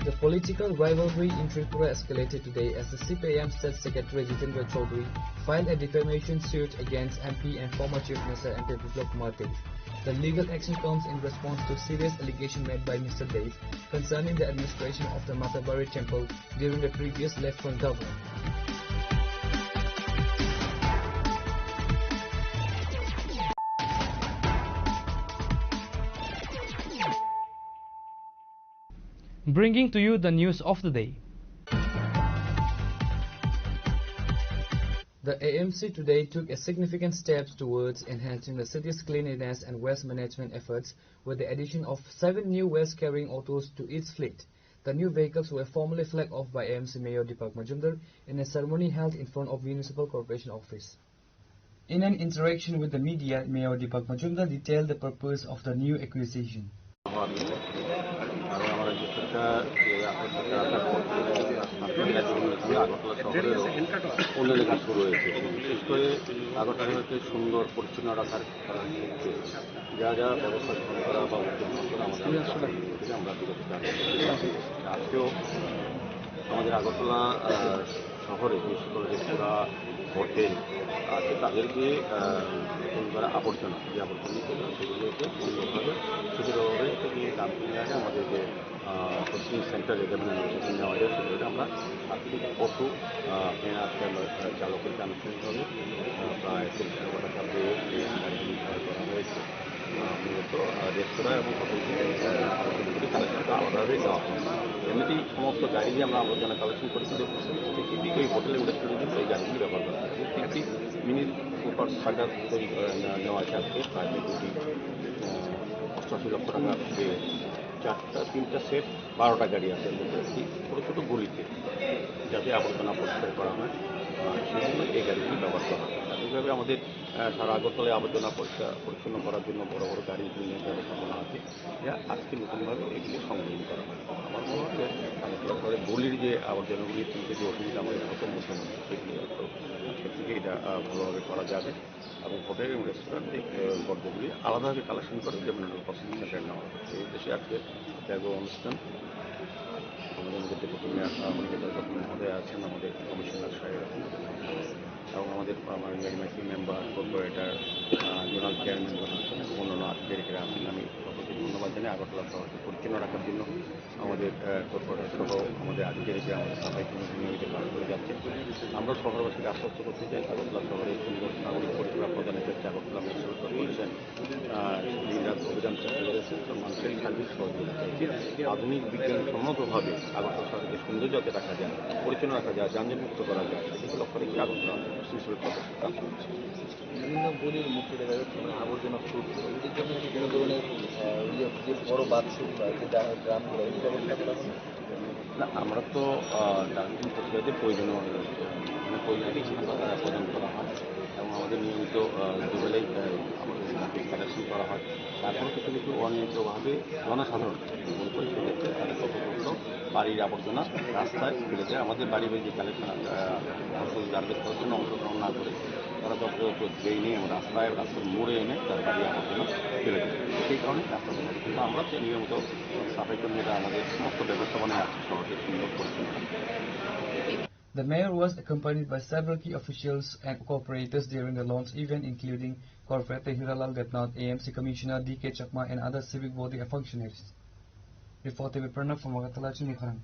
The political rivalry in Tripura escalated today as the C P I M State Secretary Jitendra Chaudhary filed a defamation suit against M P and former Chief Minister M P Biplab Kumar Deb. The legal action comes in response to serious allegation made by Mister Deb concerning the administration of the Matabari temple during the previous left-front government. Bringing to you the news of the day. The A M C today took a significant step towards enhancing the city's cleanliness and waste management efforts with the addition of seven new waste-carrying autos to its fleet. The new vehicles were formally flagged off by A M C Mayor Deepak Majumdar in a ceremony held in front of Municipal Corporation Office. In an interaction with the media, Mayor Deepak Majumdar detailed the purpose of the new acquisition. Agartala শহরেরও উন্নয়নের কাজ শুরু হয়েছে। বিশেষ করে আগরতলাকে সুন্দর পরিচ্ছন্ন রাখার, আহ, ক্ষেত্রে যা যা ব্যবস্থা গ্রহণ করা বা উদ্যোগ গ্রহণ করা আমাদের আগামী দিনে আমরা বিগত চার বছর ধরে আজকেও আমাদের আগরতলা, আহ, শহরে বিশেষ করে রেস্তোরাঁ, হোটেল আছে, তাদেরকে, আহ, যারা আবর্জনা, যে আবর্জনা সেগুলোকে সুন্দরভাবে সুন্দরভাবে থেকে ডাম্পিং ইয়ার্ডে আমাদের যে, আহ, প্রসেসিং সেন্টার যেখানে প্রসেসিং নেওয়া যায়, সেগুলোকে আমরা আজকে কত, আহ, ভ্যান আজকে আমরা, আহ, চালু করতে আনুষ্ঠানিকভাবে, আহ, প্রায় চল্লিশ টাকা দিয়ে এই গাড়িগুলি ভাড়া করা হয়েছে। আহ, মূলত, আহ, রেস্তোরাঁ এবং হোটেল থেকে, আহ, আবর্জনাগুলি কালেকশন করা আলাদাভাবে নেওয়া হয়। এমনিতেই সমস্ত গাড়ি দিয়ে আমরা আবর্জনা কালেকশন করি, কিন্তু স্পেসিফিক ওই হোটেল এবং রেস্টুরেন্টের জন্য এই গাড়িগুলি ব্যবহার করা হয়। তিনটি মিনি সুপার স্ট্রাকার তৈরি করে নেওয়া, নেওয়া হয়েছে আজকে প্রায় দুই কোটি, আহ, অষ্টাশি লক্ষ টাকা ব্যয়ে। চারটা, তিনটা সেট, বারোটা গাড়ি আছে, এর মধ্যে একটি ছোটো ছোটো গলিতে যাতে আবর্জনা পরিষ্কার করা হয়, আহ, সেই জন্য এই গাড়িগুলি ব্যবহার করা হয়। এইভাবে আমাদের, আহ, সারা আগরতলায় আবর্জনা পরিষ্কার পরিচ্ছন্ন করার জন্য বড় বড় গাড়ি নিয়ে ব্যবস্থাপনা আছে, যা আজকে নতুনভাবে এগুলি সংযোজন করা হয়। আমার মনে হয় যে আগরতলা শহরে গলির যে আবর্জনাগুলি তুলতে যে অসুবিধা আমাদের হতো মুখ্যমন্ত্রী, সেগুলি হয়তো আজকে থেকে এটা, আহ, ভালোভাবে করা যাবে। এবং হোটেল এবং রেস্টুরেন্ট এই, আহ, বর্জ্যগুলি আলাদাভাবে কালেকশন করে যেমন প্রসেসিং সেন্টার নেওয়া হয়। এই উদ্দেশ্যে আজকে ত্যাগ অনুষ্ঠান আমাদের মধ্যে ডেপুটি মেয়র, আহ, অনিকেত দত্ত মহোদয় আছেন, আমাদের কমিশনার সাহেব আছেন, এবং আমাদের, আমার এমআইসি মেম্বার, কর্পোরেটর, আহ, জোনাল চেয়ারম্যান যারা আছেন এবং অন্যান্য আধিকারিকরা আছেন। আমি সকলকে ধন্যবাদ জানাই আগরতলা শহরকে পরিচ্ছন্ন রাখার জন্য। আমাদের, আহ, কর্পোরেটর সহ আমাদের আধিকারিকরা আমাদের সাফাই কর্মী নিয়মিত কাজ করে যাচ্ছে। আমরা শহরবাসীকে আশ্বস্ত করতে চাই, আগরতলা শহরে সুন্দর নাগরিক পরিষেবা প্রদানের ক্ষেত্রে আগরতলা মিউনিসিপ্যাল কর্পোরেশন, আহ, দিনরাত অভিযান চালিয়ে যাচ্ছে। তো মানুষের সার্বিক সহযোগিতা চাই। আধুনিক বিজ্ঞানসম্মতভাবে আগরতলা শহরকে সুন্দর যাতে রাখা যায়, পরিচ্ছন্ন রাখা যায়, যানজট মুক্ত করা যায়, সেদিকে লক্ষ্য রেখে আগরতলা মিউনিসিপ্যাল কর্পোরেশন কাজ করছে। বিভিন্ন গলির মুখে দেখা যাচ্ছে মানে আবর্জনা ছড়িয়ে পড়ে। এদের জন্য কি কোনো ধরনের, আহ, ইয়ে, যে বড় বাথরুম বা যে ডা-, ড্রামগুলো, এই ব্যবস্থা করা হলো? না, আমরা তো, আহ, ডাস্টবিন প্রক্রিয়াতে প্রয়োজনীয়, মানে, প্রয়োজনীয় চিহ্ন, আহ, প্রদান করা হয় এবং আমাদের নিয়মিত, আহ, দুবেলাই, আহ, আমাদের গার্বেজ কালেকশন করা হয়। তারপরে কিছু কিছু অনিয়ন্ত্রিতভাবে জনসাধারণ মনে করি সেক্ষেত্রে তাদের কর্তব্য বাড়ির আবর্জনা রাস্তায় ফেলে যায়। আমাদের বাড়ি বাড়ি যে কালেকশন, আহ, গার্বেজ কালেকশনে অংশগ্রহণ না করে তারা যথাযথ ড্রেনে এবং রাস্তায়, রাস্তার মোড়ে এনে তার বাড়ি আবর্জনা ফেলে দেয়। সেই কারণে রাস্তা দেখা যায়। কিন্তু আমরা তো নিয়মিত সাফাই কর্মীরা আমাদের সমস্ত ব্যবস্থাপনায় আছে শহরকে সুন্দর পরিচ্ছন্ন রাখতে। The mayor was accompanied by several key officials and cooperators during the launch event, including Corporator Hiralal Debnath, A M C Commissioner D K Chakma, and other civic body functionaries. Reported by Pranav from Agartala, Chini Khorang.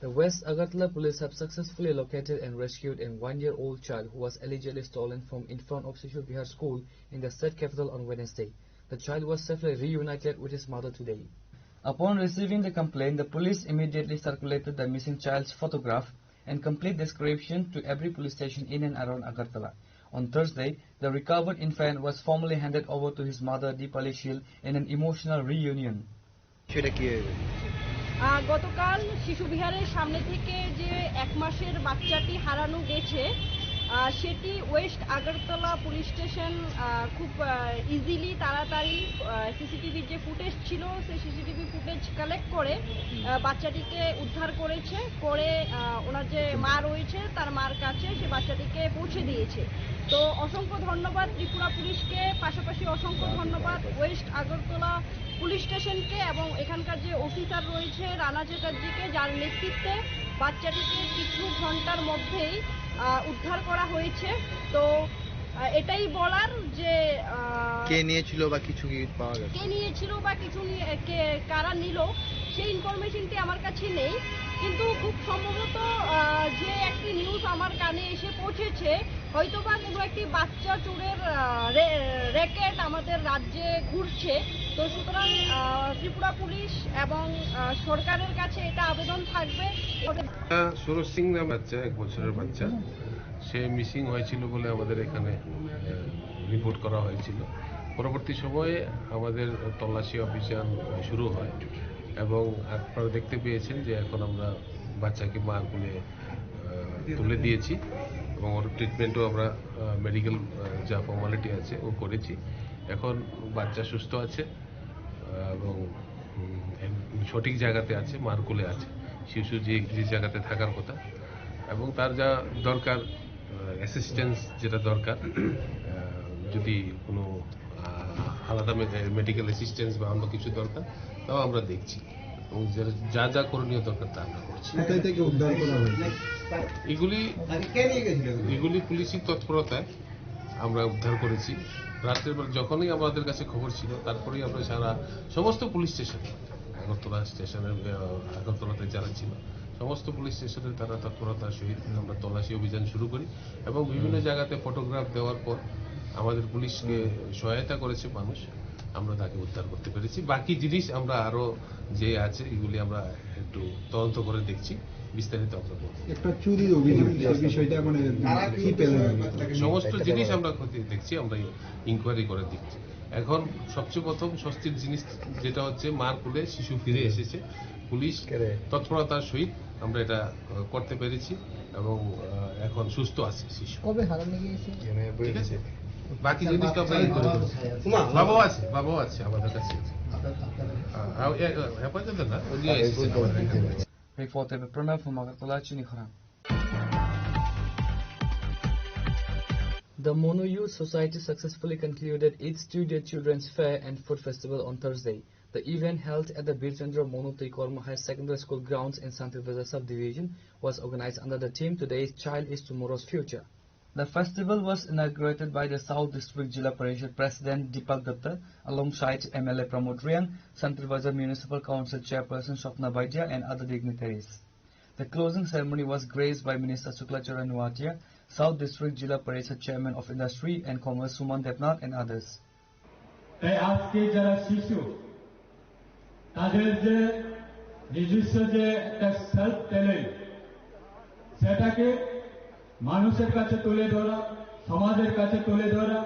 The West Agartala police have successfully located and rescued a one-year-old child who was allegedly stolen from in front of Shishu Vihar school in the state capital on Wednesday. The child was safely reunited with his mother today. Upon receiving the complaint, the police immediately circulated the missing child's photograph and complete description to every police station in and around Agartala. On Thursday, the recovered infant was formally handed over to his mother, Dipali Shil, in an emotional reunion. সেটা কি হয়েছে? আহ, গতকাল শিশু বিহারের সামনে থেকে যে এক মাসের বাচ্চাটি হারানো গেছে, আহ, সেটি ওয়েস্ট আগরতলা পুলিশ স্টেশন, আহ, খুব, আহ, ইজিলি, তাড়াতাড়ি, আহ, সিসিটিভির যে ফুটেজ ছিল, সেই সিসিটিভি ফুটেজ কালেক্ট করে, আহ, বাচ্চাটিকে উদ্ধার করেছে। করে, আহ, ওনার যে মা রয়েছে, তার মার কাছে সে বাচ্চাটিকে পৌঁছে দিয়েছে। তো অসংখ্য ধন্যবাদ ত্রিপুরা পুলিশকে, পাশাপাশি অসংখ্য ধন্যবাদ ওয়েস্ট আগরতলা পুলিশ স্টেশনকে এবং এখানকার যে অফিসার রয়েছে রানা চ্যাটার্জিকে, যার নেতৃত্বে বাচ্চাটিকে কিছু ঘন্টার মধ্যেই, আহ, উদ্ধার করা হয়েছে। তো, আহ, এটাই বলার যে, আহ, কে নিয়েছিল বা কিছু কি পাওয়া গেছে? কে নিয়েছিল বা কিছু নিয়ে, কে, কারা নিল, সেই ইনফরমেশনটি আমার কাছে নেই। কিন্তু খুব সম্ভবত, আহ, যে একটি নিউজ আমার কানে এসে পৌঁছেছে, হয়তোবা কোনো একটি বাচ্চা চোরের, আহ, রে-, র‍্যাকেট আমাদের রাজ্যে ঘুরছে। তো সুতরাং, আহ, ত্রিপুরা পুলিশ এবং, আহ, সরকারের কাছে এটা আবেদন থাকবে। আহ, সুরজ সিং নামে বাচ্চা, এক বছরের বাচ্চা, সে মিসিং হয়েছিল বলে আমাদের এখানে, আহ, রিপোর্ট করা হয়েছিল। পরবর্তী সময়ে আমাদের তল্লাশি অভিযান শুরু হয় এবং আপনারা দেখতে পেয়েছেন যে এখন আমরা বাচ্চাকে মার কোলে, আহ, তুলে দিয়েছি এবং ওর ট্রিটমেন্টও আমরা, আহ, মেডিকেল, আহ, যা ফর্মালিটি আছে ও করেছি। এখন বাচ্চা সুস্থ আছে, আহ, এবং সঠিক জায়গাতে আছে, মার কোলে আছে। শিশু যে, যে জায়গাতে থাকার কথা এবং তার যা দরকার, অ্যাসিস্ট্যান্স যেটা দরকার, আহ, যদি কোনো, আহ, আলাদা মে-, মেডিকেল অ্যাসিস্ট্যান্স বা অন্য কিছু দরকার, তাও আমরা দেখছি এবং যে, যা যা করণীয় দরকার তা আমরা করছি। কোথায় থেকে উদ্ধার করা হয়েছে? এগুলি, এগুলি পুলিশি তৎপরতায় আমরা উদ্ধার করেছি। রাত্রের বেলা যখনই আমাদের কাছে খবর ছিল, তারপরেই আমরা সারা সমস্ত পুলিশ স্টেশন, আগরতলা স্টেশনের, আহ, আগরতলাতে যারা ছিল, সমস্ত পুলিশ স্টেশনে তারা তৎপরতার সহিত আমরা তল্লাশি অভিযান শুরু করি এবং বিভিন্ন জায়গাতে ফটোগ্রাফ দেওয়ার পর আমাদের পুলিশকে সহায়তা করেছে মানুষ, আমরা তাকে উদ্ধার করতে পেরেছি। বাকি জিনিস আমরা আরো যে আছে, এগুলি আমরা একটু তদন্ত করে দেখছি, বিস্তারিত আমরা বলবো। একটা চুরির অভিযোগ, সে বিষয়টা মানে কি পেলেন? সমস্ত জিনিস আমরা খতিয়ে দেখছি, আমরা ইনকোয়ারি করে দেখছি। এখন সবচেয়ে প্রথম স্বস্তির জিনিস যেটা হচ্ছে, মার কোলে শিশু ফিরে এসেছে। পুলিশ তৎপরতার সহিত আমরা এটা, আহ, করতে পেরেছি এবং, আহ, এখন সুস্থ আছে শিশু। কবে হারানো গিয়েছে? ঠিক আছে, বাকি জিনিস তো আমরা ইনকোয়ারি করবো। বাবাও আছে, বাবাও আছে আমাদের কাছে। আহ, আহ, এ, আহ, হেফাজতে না, উনি এসেছেন আমাদের এখানে। Reporter Pranav from Agartala, Chinikhorang. The Monu Youth Society successfully concluded its two-day Children's Fair and Food Festival on Thursday. The event, held at the Birchandra Monu Twikorma Higher Secondary School grounds in Santir Bazar subdivision, was organized under the theme "Today's child is tomorrow's future." The festival was inaugurated by the South District Jila Parishad President Deepak Dutta alongside M L A Pramod Reang, Santir Bazar Municipal Council Chairperson Swapna Baidia and other dignitaries. The closing ceremony was graced by Minister Shukla Charan Noatia, South District Jila Parishad Chairman of Industry and Commerce Suman Debnath and others. তাই আজকে যারা শিশু, তাদের যে নিজস্ব যে একটা self talent, সেটাকে মানুষের কাছে তুলে ধরা, সমাজের কাছে তুলে ধরা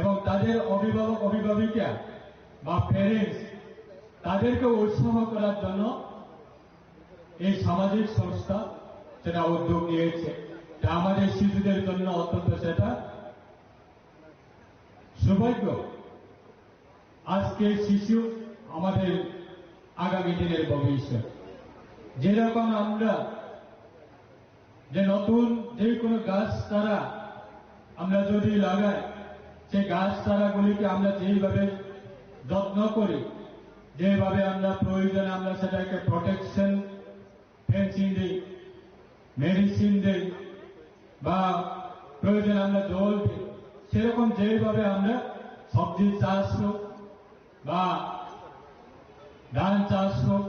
এবং তাদের অভিভাবক অভিভাবিকা বা প্যারেন্টস, তাদেরকে উৎসাহ করার জন্য এই সামাজিক সংস্থা সেটা উদ্যোগ নিয়েছে। তা আমাদের শিশুদের জন্য অত্যন্ত সেটা সৌভাগ্য। আজকে শিশু আমাদের আগামী দিনের ভবিষ্যৎ। যেরকম আমরা যে নতুন যে কোনো গাছ চারা আমরা যদি লাগাই, সেই গাছ চারাগুলিকে আমরা যেইভাবে যত্ন করি, যেভাবে আমরা প্রয়োজনে আমরা সেটাকে প্রোটেকশন, ফেন্সিং দিই, মেডিসিন দেই বা প্রয়োজনে আমরা জল দিই, সেরকম যেইভাবে আমরা সবজি চাষ হোক বা ধান চাষ হোক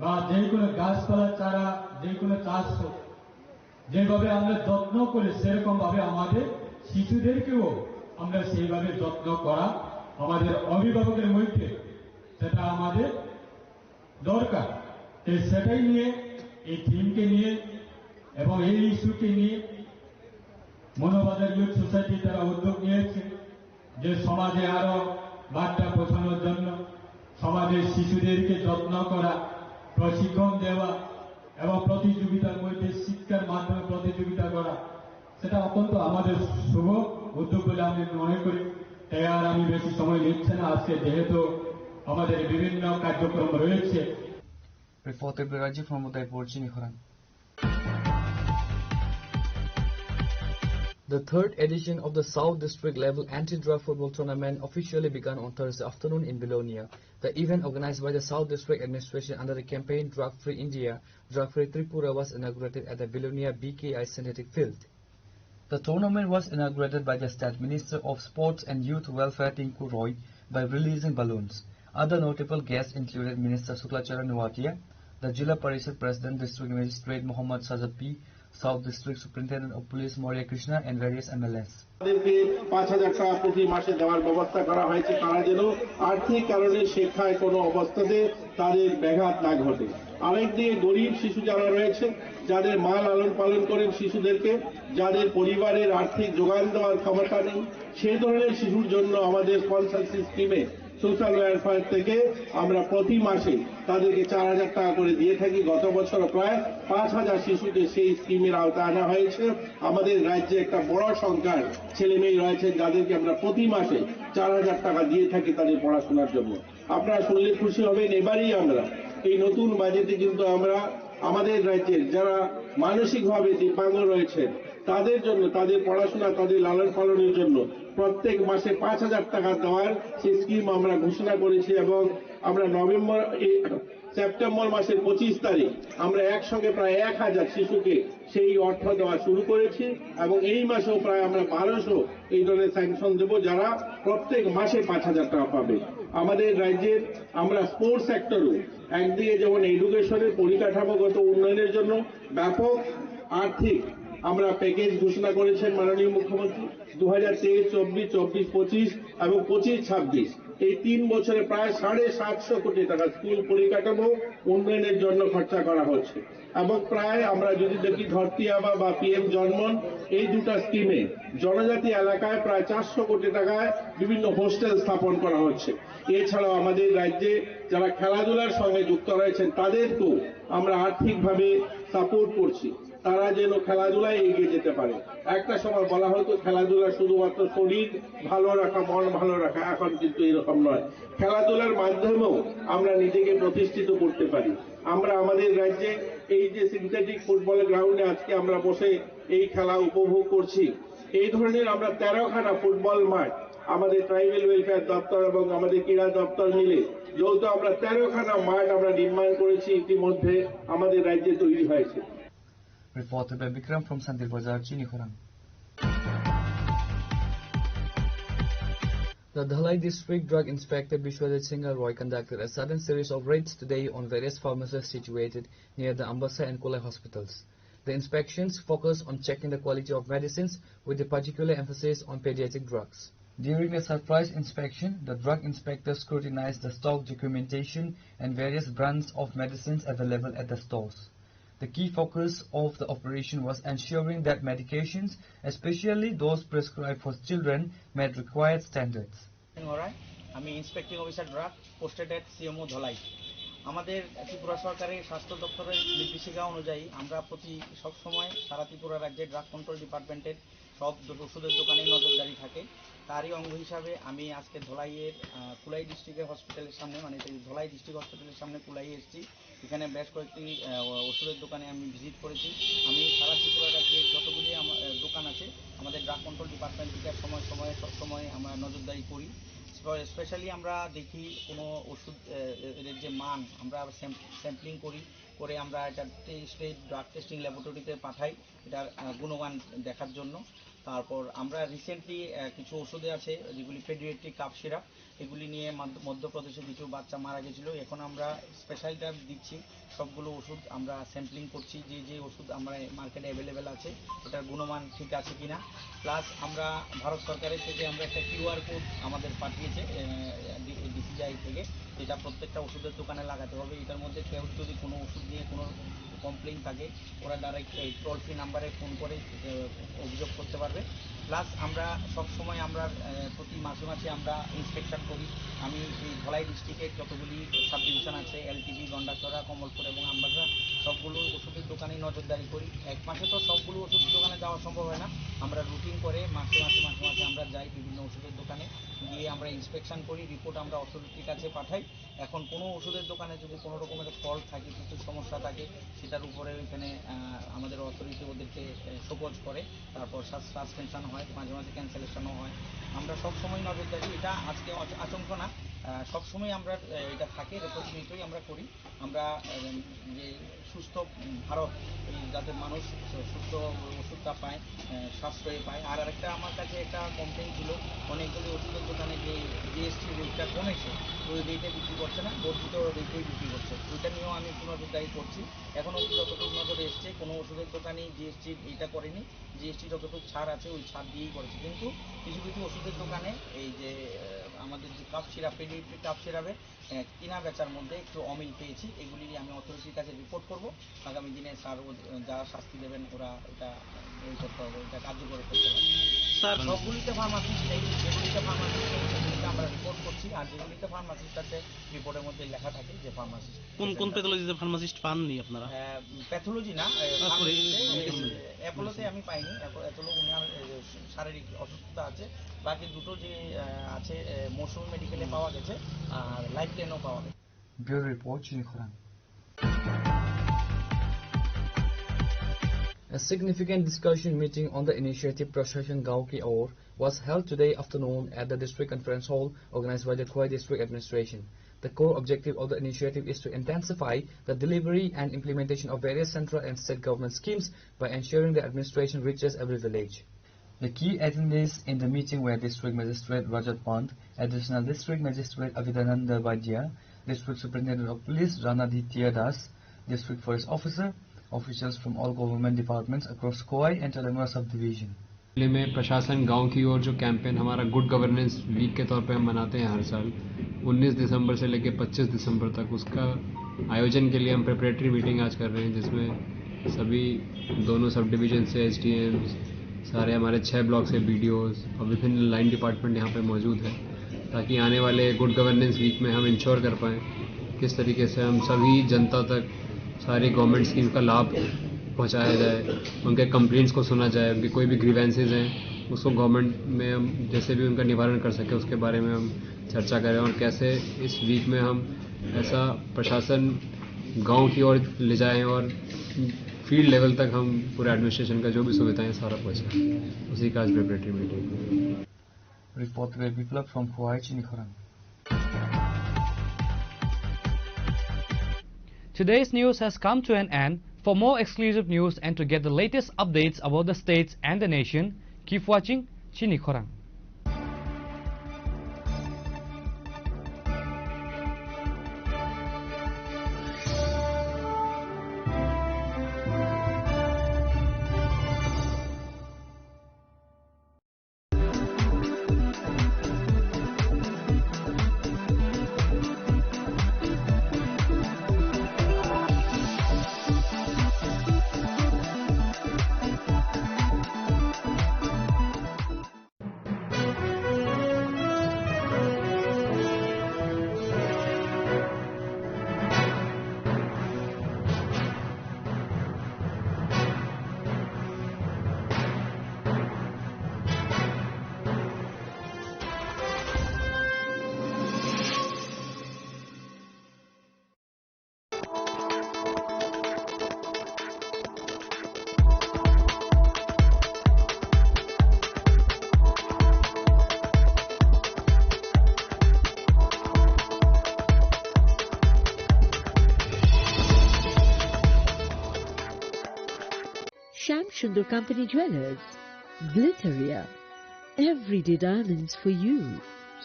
বা যে কোনো গাছপালা চারা, যে কোনো চাষ হোক, যেভাবে আমরা যত্ন করি, সেরকম ভাবে আমাদের শিশুদেরকেও আমরা সেইভাবে যত্ন করা আমাদের অভিভাবকের মধ্যে সেটা আমাদের দরকার। তো সেটাই নিয়ে, এই থিমকে নিয়ে এবং এই ইস্যুকে নিয়ে মনোবাজার ইউথ সোসাইটি তারা উদ্যোগ নিয়েছে যে সমাজে আরো বার্তা পৌঁছানোর জন্য, সমাজের শিশুদেরকে যত্ন করা, প্রশিক্ষণ দেওয়া এবং প্রতিযোগিতার মধ্যে শিক্ষার মাধ্যমে প্রতিযোগিতা করা, সেটা অত্যন্ত আমাদের শুভ উদ্যোগ বলে আমি মনে করি। তাই আর আমি বেশি সময় নিচ্ছি না, আজকে যেহেতু আমাদের বিভিন্ন কার্যক্রম রয়েছে। Reporter Biraji from Udaipur, Chinikhorang. The third edition of the South District Level Anti-Drug Football Tournament officially began on Thursday afternoon in Belonia. The event, organized by the South District Administration under the campaign Drug Free India, Drug Free Tripura, was inaugurated at the Belonia B K I synthetic field. The tournament was inaugurated by the State Minister of Sports and Youth Welfare Tinku Roy by releasing balloons. Other notable guests included Minister Shukla Charan Noatia, the Jila Parishad President District Magistrate Mohammad Sajad P, South District Superintendent of Police Moria Krishna and various M L As. তাদেরকে পাঁচ হাজার টাকা প্রতি মাসে দেওয়ার ব্যবস্থা করা হয়েছে, তারা যেন আর্থিক কারণে শিক্ষায় কোনো অবস্থাতে তাদের ব্যাঘাত না ঘটে। আরেক দিকে গরিব শিশু যারা রয়েছে, যাদের মা লালন পালন করেন শিশুদেরকে, যাদের পরিবারের আর্থিক যোগান দেওয়ার ক্ষমতা নেই, সেই ধরনের শিশুর জন্য আমাদের স্পন্সরশিপ স্কিমে সোশ্যাল ওয়েলফেয়ার থেকে আমরা প্রতি মাসে তাদেরকে চার হাজার টাকা করে দিয়ে থাকি। গত বছর প্রায় পাঁচ হাজার শিশুকে সেই স্কিমের আওতায় আনা হয়েছে। আমাদের রাজ্যে একটা বড় সংখ্যার ছেলে মেয়ে রয়েছে, যাদেরকে আমরা প্রতি মাসে চার হাজার টাকা দিয়ে থাকি তাদের পড়াশোনার জন্য। আপনারা শুনলে খুশি হবেন, এবারেই আমরা এই নতুন বাজেটে কিন্তু আমরা আমাদের রাজ্যের যারা মানসিকভাবে দিব্যাঙ্গ রয়েছেন, তাদের জন্য, তাদের পড়াশোনা, তাদের লালন পালনের জন্য প্রত্যেক মাসে পাঁচ হাজার টাকা দেওয়ার সেই স্কিম আমরা ঘোষণা করেছি এবং আমরা নভেম্বর, এই সেপ্টেম্বর মাসের পঁচিশ তারিখ আমরা একসঙ্গে প্রায় এক হাজার শিশুকে সেই অর্থ দেওয়া শুরু করেছি এবং এই মাসেও প্রায় আমরা বারোশো এই ধরনের স্যাংশন দেবো, যারা প্রত্যেক মাসে পাঁচ হাজার টাকা পাবে। আমাদের রাজ্যের আমরা স্পোর্টস সেক্টরও একদিকে যেমন এডুকেশনের পরিকাঠামোগত উন্নয়নের জন্য ব্যাপক আর্থিক আমরা প্যাকেজ ঘোষণা করেছেন মাননীয় মুখ্যমন্ত্রী। দু হাজার তেইশ চব্বিশ, চব্বিশ পঁচিশ এবং পঁচিশ ছাব্বিশ এই তিন বছরে প্রায় সাড়ে সাতশো কোটি টাকা স্কুল পরিকাঠামো উন্নয়নের জন্য খরচা করা হচ্ছে। এবং প্রায় আমরা যদি দেখি ধরতি আবা বা পিএম জনমন, এই দুটা স্কিমে জনজাতি এলাকায় প্রায় চারশো কোটি টাকায় বিভিন্ন হোস্টেল স্থাপন করা হচ্ছে। এছাড়াও আমাদের রাজ্যে যারা খেলাধুলার সঙ্গে যুক্ত রয়েছেন, তাদেরকেও আমরা আর্থিকভাবে সাপোর্ট করছি, তারা যেন খেলাধুলায় এগিয়ে যেতে পারে। একটা সময় বলা হতো খেলাধুলা শুধুমাত্র শরীর ভালো রাখা, মন ভালো রাখা, এখন কিন্তু এরকম নয়। খেলাধুলার মাধ্যমেও আমরা নিজেকে প্রতিষ্ঠিত করতে পারি। আমরা আমাদের রাজ্যে এই যে সিনথেটিক ফুটবল গ্রাউন্ডে আজকে আমরা বসে এই খেলা উপভোগ করছি, এই ধরনের আমরা তেরোখানা ফুটবল মাঠ আমাদের ট্রাইবাল ওয়েলফেয়ার দপ্তর এবং আমাদের ক্রীড়া দপ্তর মিলে যৌথ আমরা তেরোখানা মাঠ আমরা নির্মাণ করেছি ইতিমধ্যে আমাদের রাজ্যে তৈরি হয়েছে। Reported by Bikram from Santir Bazar, Chinikhorang. The Dhalai District Drug Inspector Bishwajit Singh Roy conducted a sudden series of raids today on various pharmacies situated near the Ambassa and Kulai hospitals. The inspections focused on checking the quality of medicines, with a particular emphasis on pediatric drugs. During the surprise inspection, the drug inspector scrutinized the stock documentation and various brands of medicines available at the stores. The key focus of the operation was ensuring that medications, especially those prescribed for children, met required standards. হয়। আমি inspecting officer drug, posted at CMO Dhalai. আমাদের ত্রিপুরা সরকারের স্বাস্থ্য দপ্তরের নির্দেশিকা অনুযায়ী আমরা প্রতি সব সময় সারা ত্রিপুরা রাজ্যে ড্রাগ কন্ট্রোল ডিপার্টমেন্টের সব দো-, ওষুধের দোকানে নজরদারি থাকে। তারই অঙ্গ হিসাবে আমি আজকে ধলাইয়ের, আহ, কুলাই ডিস্ট্রিক্টের হসপিটালের সামনে, মানে সেই ধলাই ডিস্ট্রিক্ট হসপিটালের সামনে কুলাই এসেছি। এখানে বেশ কয়েকটি, আহ, ওষুধের দোকানে আমি ভিজিট করেছি। আমি সারা ত্রিপুরা রাজ্যে যতগুলি আমা-, আহ, দোকান আছে, আমাদের ড্রাগ কন্ট্রোল ডিপার্টমেন্ট থেকে সময় সময়ে সব সময় আমরা নজরদারি করি। স্পে-, স্পেশালি আমরা দেখি কোনো ওষুধ, আহ, এদের যে মান, আমরা স্যাম-, স্যাম্পলিং করি, করে আমরা এটা টে-, স্টেট ড্রাগ টেস্টিং ল্যাবরেটরিতে পাঠাই এটার, আহ, গুণমান দেখার জন্য। তারপর আমরা রিসেন্টলি, আহ, কিছু ওষুধে আছে যেগুলি পেডিয়াট্রিক কাফ সিরাপ, এগুলি নিয়ে মাধ্য-, মধ্যপ্রদেশে কিছু বাচ্চা মারা গেছিল। এখন আমরা স্পেশালটা দিচ্ছি, সবগুলো ওষুধ আমরা স্যাম্পলিং করছি, যে যে ওষুধ আমরা মার্কেটে অ্যাভেলেবেল আছে, এটার গুণমান ঠিক আছে কিনা। প্লাস আমরা ভারত সরকারের থেকে আমরা একটা কিউআর কোড আমাদের পাঠিয়েছে, আহ, ডি-, ডিসিজিআই থেকে, যেটা প্রত্যেকটা ওষুধের দোকানে লাগাতে হবে। এটার মধ্যে কেউ যদি কোনো ওষুধ নিয়ে কোনো কমপ্লেইন থাকে, ওরা ডাইরেক্ট এই টোল ফ্রি নাম্বারে ফোন করে, আহ, অভিযোগ করতে পারবে। প্লাস আমরা সব সময় আমরা, আহ, প্রতি মাসে মাসে আমরা ইন্সপেকশন করি। আমি এই ধলাই ডিস্ট্রিক্টের যতগুলি সাব ডিভিশন আছে, এলটিবি, গন্ডাছড়া, কমলপুর এবং আমবাসা, সবগুলো ওষুধের দোকানে নজরদারি করি। এক মাসে তো সবগুলো ওষুধ দোকানে যাওয়া সম্ভব হয় না, আমরা রুটিন করে মাসে মাসে, মাসে মাসে আমরা যাই বিভিন্ন ওষুধের দোকানে, গিয়ে আমরা ইন্সপেকশন করি, রিপোর্ট আমরা অথরিটির কাছে পাঠাই। এখন কোনো ওষুধের দোকানে যদি কোনো রকমের ফল্ট থাকে, কিছু সমস্যা থাকে, সেটার উপরে ওইখানে, আহ, আমাদের অথরিটি ওদেরকে, আহ, শোকজ করে, তারপর সাস-, সাসপেনশন হয়, মাঝে মাঝে ক্যান্সেলেশনও হয়। আমরা সবসময় নজরদারি, এটা আজকে আচ-, আচমকা না, আহ, সবসময় আমরা, আহ, এটা থাকে, এটা প্রতিনিয়তই আমরা করি। আমরা, আহ, যে সুস্থ, উম, ভারত, এই যাতে মানুষ সু-, সুস্থ ওষুধটা পায়, আহ, সাশ্রয়ে পায়। আর আরেকটা আমার কাছে একটা কমপ্লেইন ছিল, অনেকগুলি ওষুধের দোকানে যে জিএসটি রেটটা কমেছে, ওই রেটে বিক্রি করছে না, বর্ধিত রেটেই বিক্রি করছে। ওইটা নিয়েও আমি একটু নজরদারি করছি। এখনও অবধি যতটুকু নজরে এসছে, কোনো ওষুধের দোকানে জিএসটি এটা করেনি। জিএসটি যতটুকু ছাড় আছে, ওই ছাড় দিয়েই করেছে। কিন্তু কিছু কিছু ওষুধের দোকানে এই যে, আহ, আমাদের যে কাফ সিরাপ, এই কাপ সিরাপে, আহ, কিনা বেচার মধ্যে একটু অমিল পেয়েছি, এগুলি নিয়ে আমি অথরিটির কাছে রিপোর্ট করব। আগামী দিনে স্যার ও, আহ, যা শাস্তি দেবেন, ওরা এটা, আহ, ইয়ে করতে হবে, এটা কার্যকরী করতে হবে। স্যার, মানে সবগুলিতে ফার্মাসিস্ট নেই, যেগুলিতে ফার্মাসিস্ট নেই, সেগুলিতে আমরা রিপোর্ট করছি, আর যেগুলিতে ফার্মাসিস্ট আছে, রিপোর্টের মধ্যে লেখা থাকে যে ফার্মাসিস্ট কোন কোন প্যাথোলজিতে ফার্মাসিস্ট পাননি আপনারা? আহ, প্যাথোলজি না, আহ, আহ, সরি, ফার্মাসিস্টে, এই, এই, এই, অ্যাপোলোতে আমি পাইনি, অ্যাপো-, অ্যাপোলো উনি আমার, এই, শারীরিক অসুস্থতা আছে, বাকি দুটো যে, আহ, আছে, আহ, মরশুম মেডিকেলে পাওয়া গেছে, আর লাইফ লাইনও পাওয়া গেছে। Bureau report, Chini Khorang. A significant discussion meeting on the initiative Prashashan Gaon Ki Oor was held today afternoon at the District Conference Hall organized by the Khowai District Administration. The core objective of the initiative is to intensify the delivery and implementation of various central and state government schemes by ensuring the administration reaches every village. The key attendees in the meeting were District Magistrate Rajat Pant, Additional District Magistrate Avidananda Vaidya, District Superintendent of Police Ranaditya Das, District Forest Officer, officials from all government departments across Khowai and Taliamura subdivision. जिले में प्रशासन गांव की ओर जो कैंपेन हमारा good governance week के तौर पे हम मनाते हैं हर साल, उन्नीस दिसंबर से लेकर पच्चीस दिसंबर तक, उसका आयोजन के लिए हम प्रिपरेटरी मीटिंग आज कर रहे हैं, जिसमें सभी दोनों सब डिवीजन से एसडीएम, सारे हमारे छः ब्लॉक से बीडीओज और विभिन्न लाइन डिपार्टमेंट यहाँ पे मौजूद हैं, ताकि आने वाले गुड गवर्नेंस वीक में हम इंश्योर कर पाएँ किस तरीके से हम सभी जनता तक सारी गवर्नमेंट स्कीम का लाभ पहुँचाया जाए, उनके कंप्लेंट्स को सुना जाए, उनके कोई भी ग्रीवेंसेज हैं, उसको गवर्नमेंट में हम जैसे भी उनका निवारण कर सके, उसके बारे में हम चर्चा करें और कैसे इस वीक में हम ऐसा प्रशासन गांव की ओर ले जाएं और फील्ड लेवल तक हम पूरे एडमिनिस्ट्रेशन का जो भी सुविधाएं, सारा पहुँचाएं। उसी का आज preparatory meeting. Report by Biplab from Khowai, Chini Khorang. Today's news has come to an end. For more exclusive news and to get the latest updates about the states and the nation, keep watching Chini Khorang. Shyam Sundar Company Jewelers, Glitteria, everyday diamonds for you.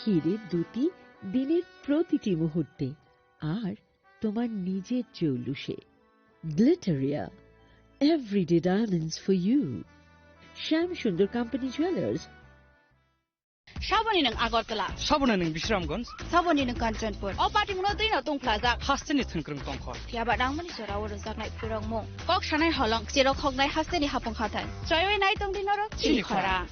হিরে দুটি দিনের প্রতিটি মুহূর্তে আর তোমার নিজের জৌলুসে। Glitteria, everyday diamonds for you. Shyam Sundar Company Jewelers. Saboni nwng Agartala. Saboni nwng Bisramganj. Saboni nwng Kanchanpur. O patimungno twino tungphlajak. Hasteni thwngkwrwng tongkhor. Phiyaba nangmani jora o rwjaknai phwrwngmung. Kok sanai holong, cherok hoknai hasteni hapung hathai. Choiwi nai tongdi norok Chini Khorang.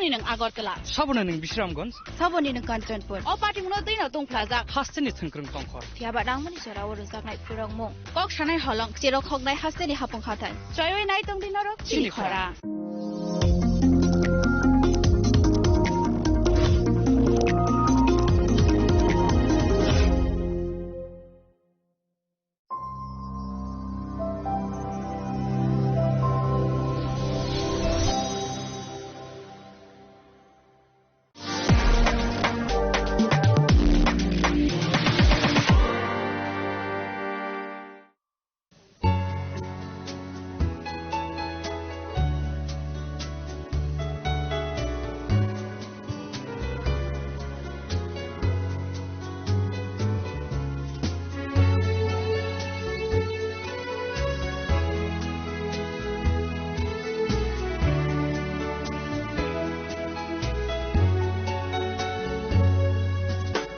Ni nwng Agartala. Saboni nwng Bisramganj. Saboni nwng Kanchanpur. O patimungno twino tungphlajak. Hasteni thwngkwrwng tongkhor. Phiya ba nangmani jorao rwjaknai phurwngmung. Kok sanai holong, cherok hoknai hasteni hapung hathai. Choiwi nai tongdi norok chini chini khorang. Khorang.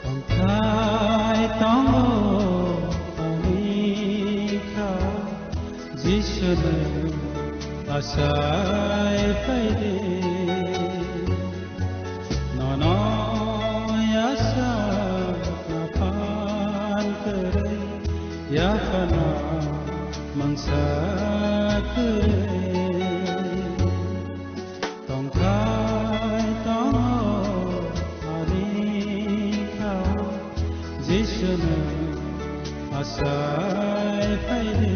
Tongthai tongo ani kha, Jisu nwng asai phaidi. Nono asa naphan kwrwi, yaphana mangsa kwrwi. Tongthai tongo ani kha, Jisu nwng asai phaidi.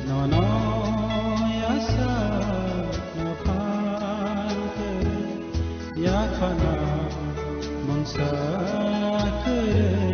Nono asa naphan kwrwi, yaphana mangsa kwrwi.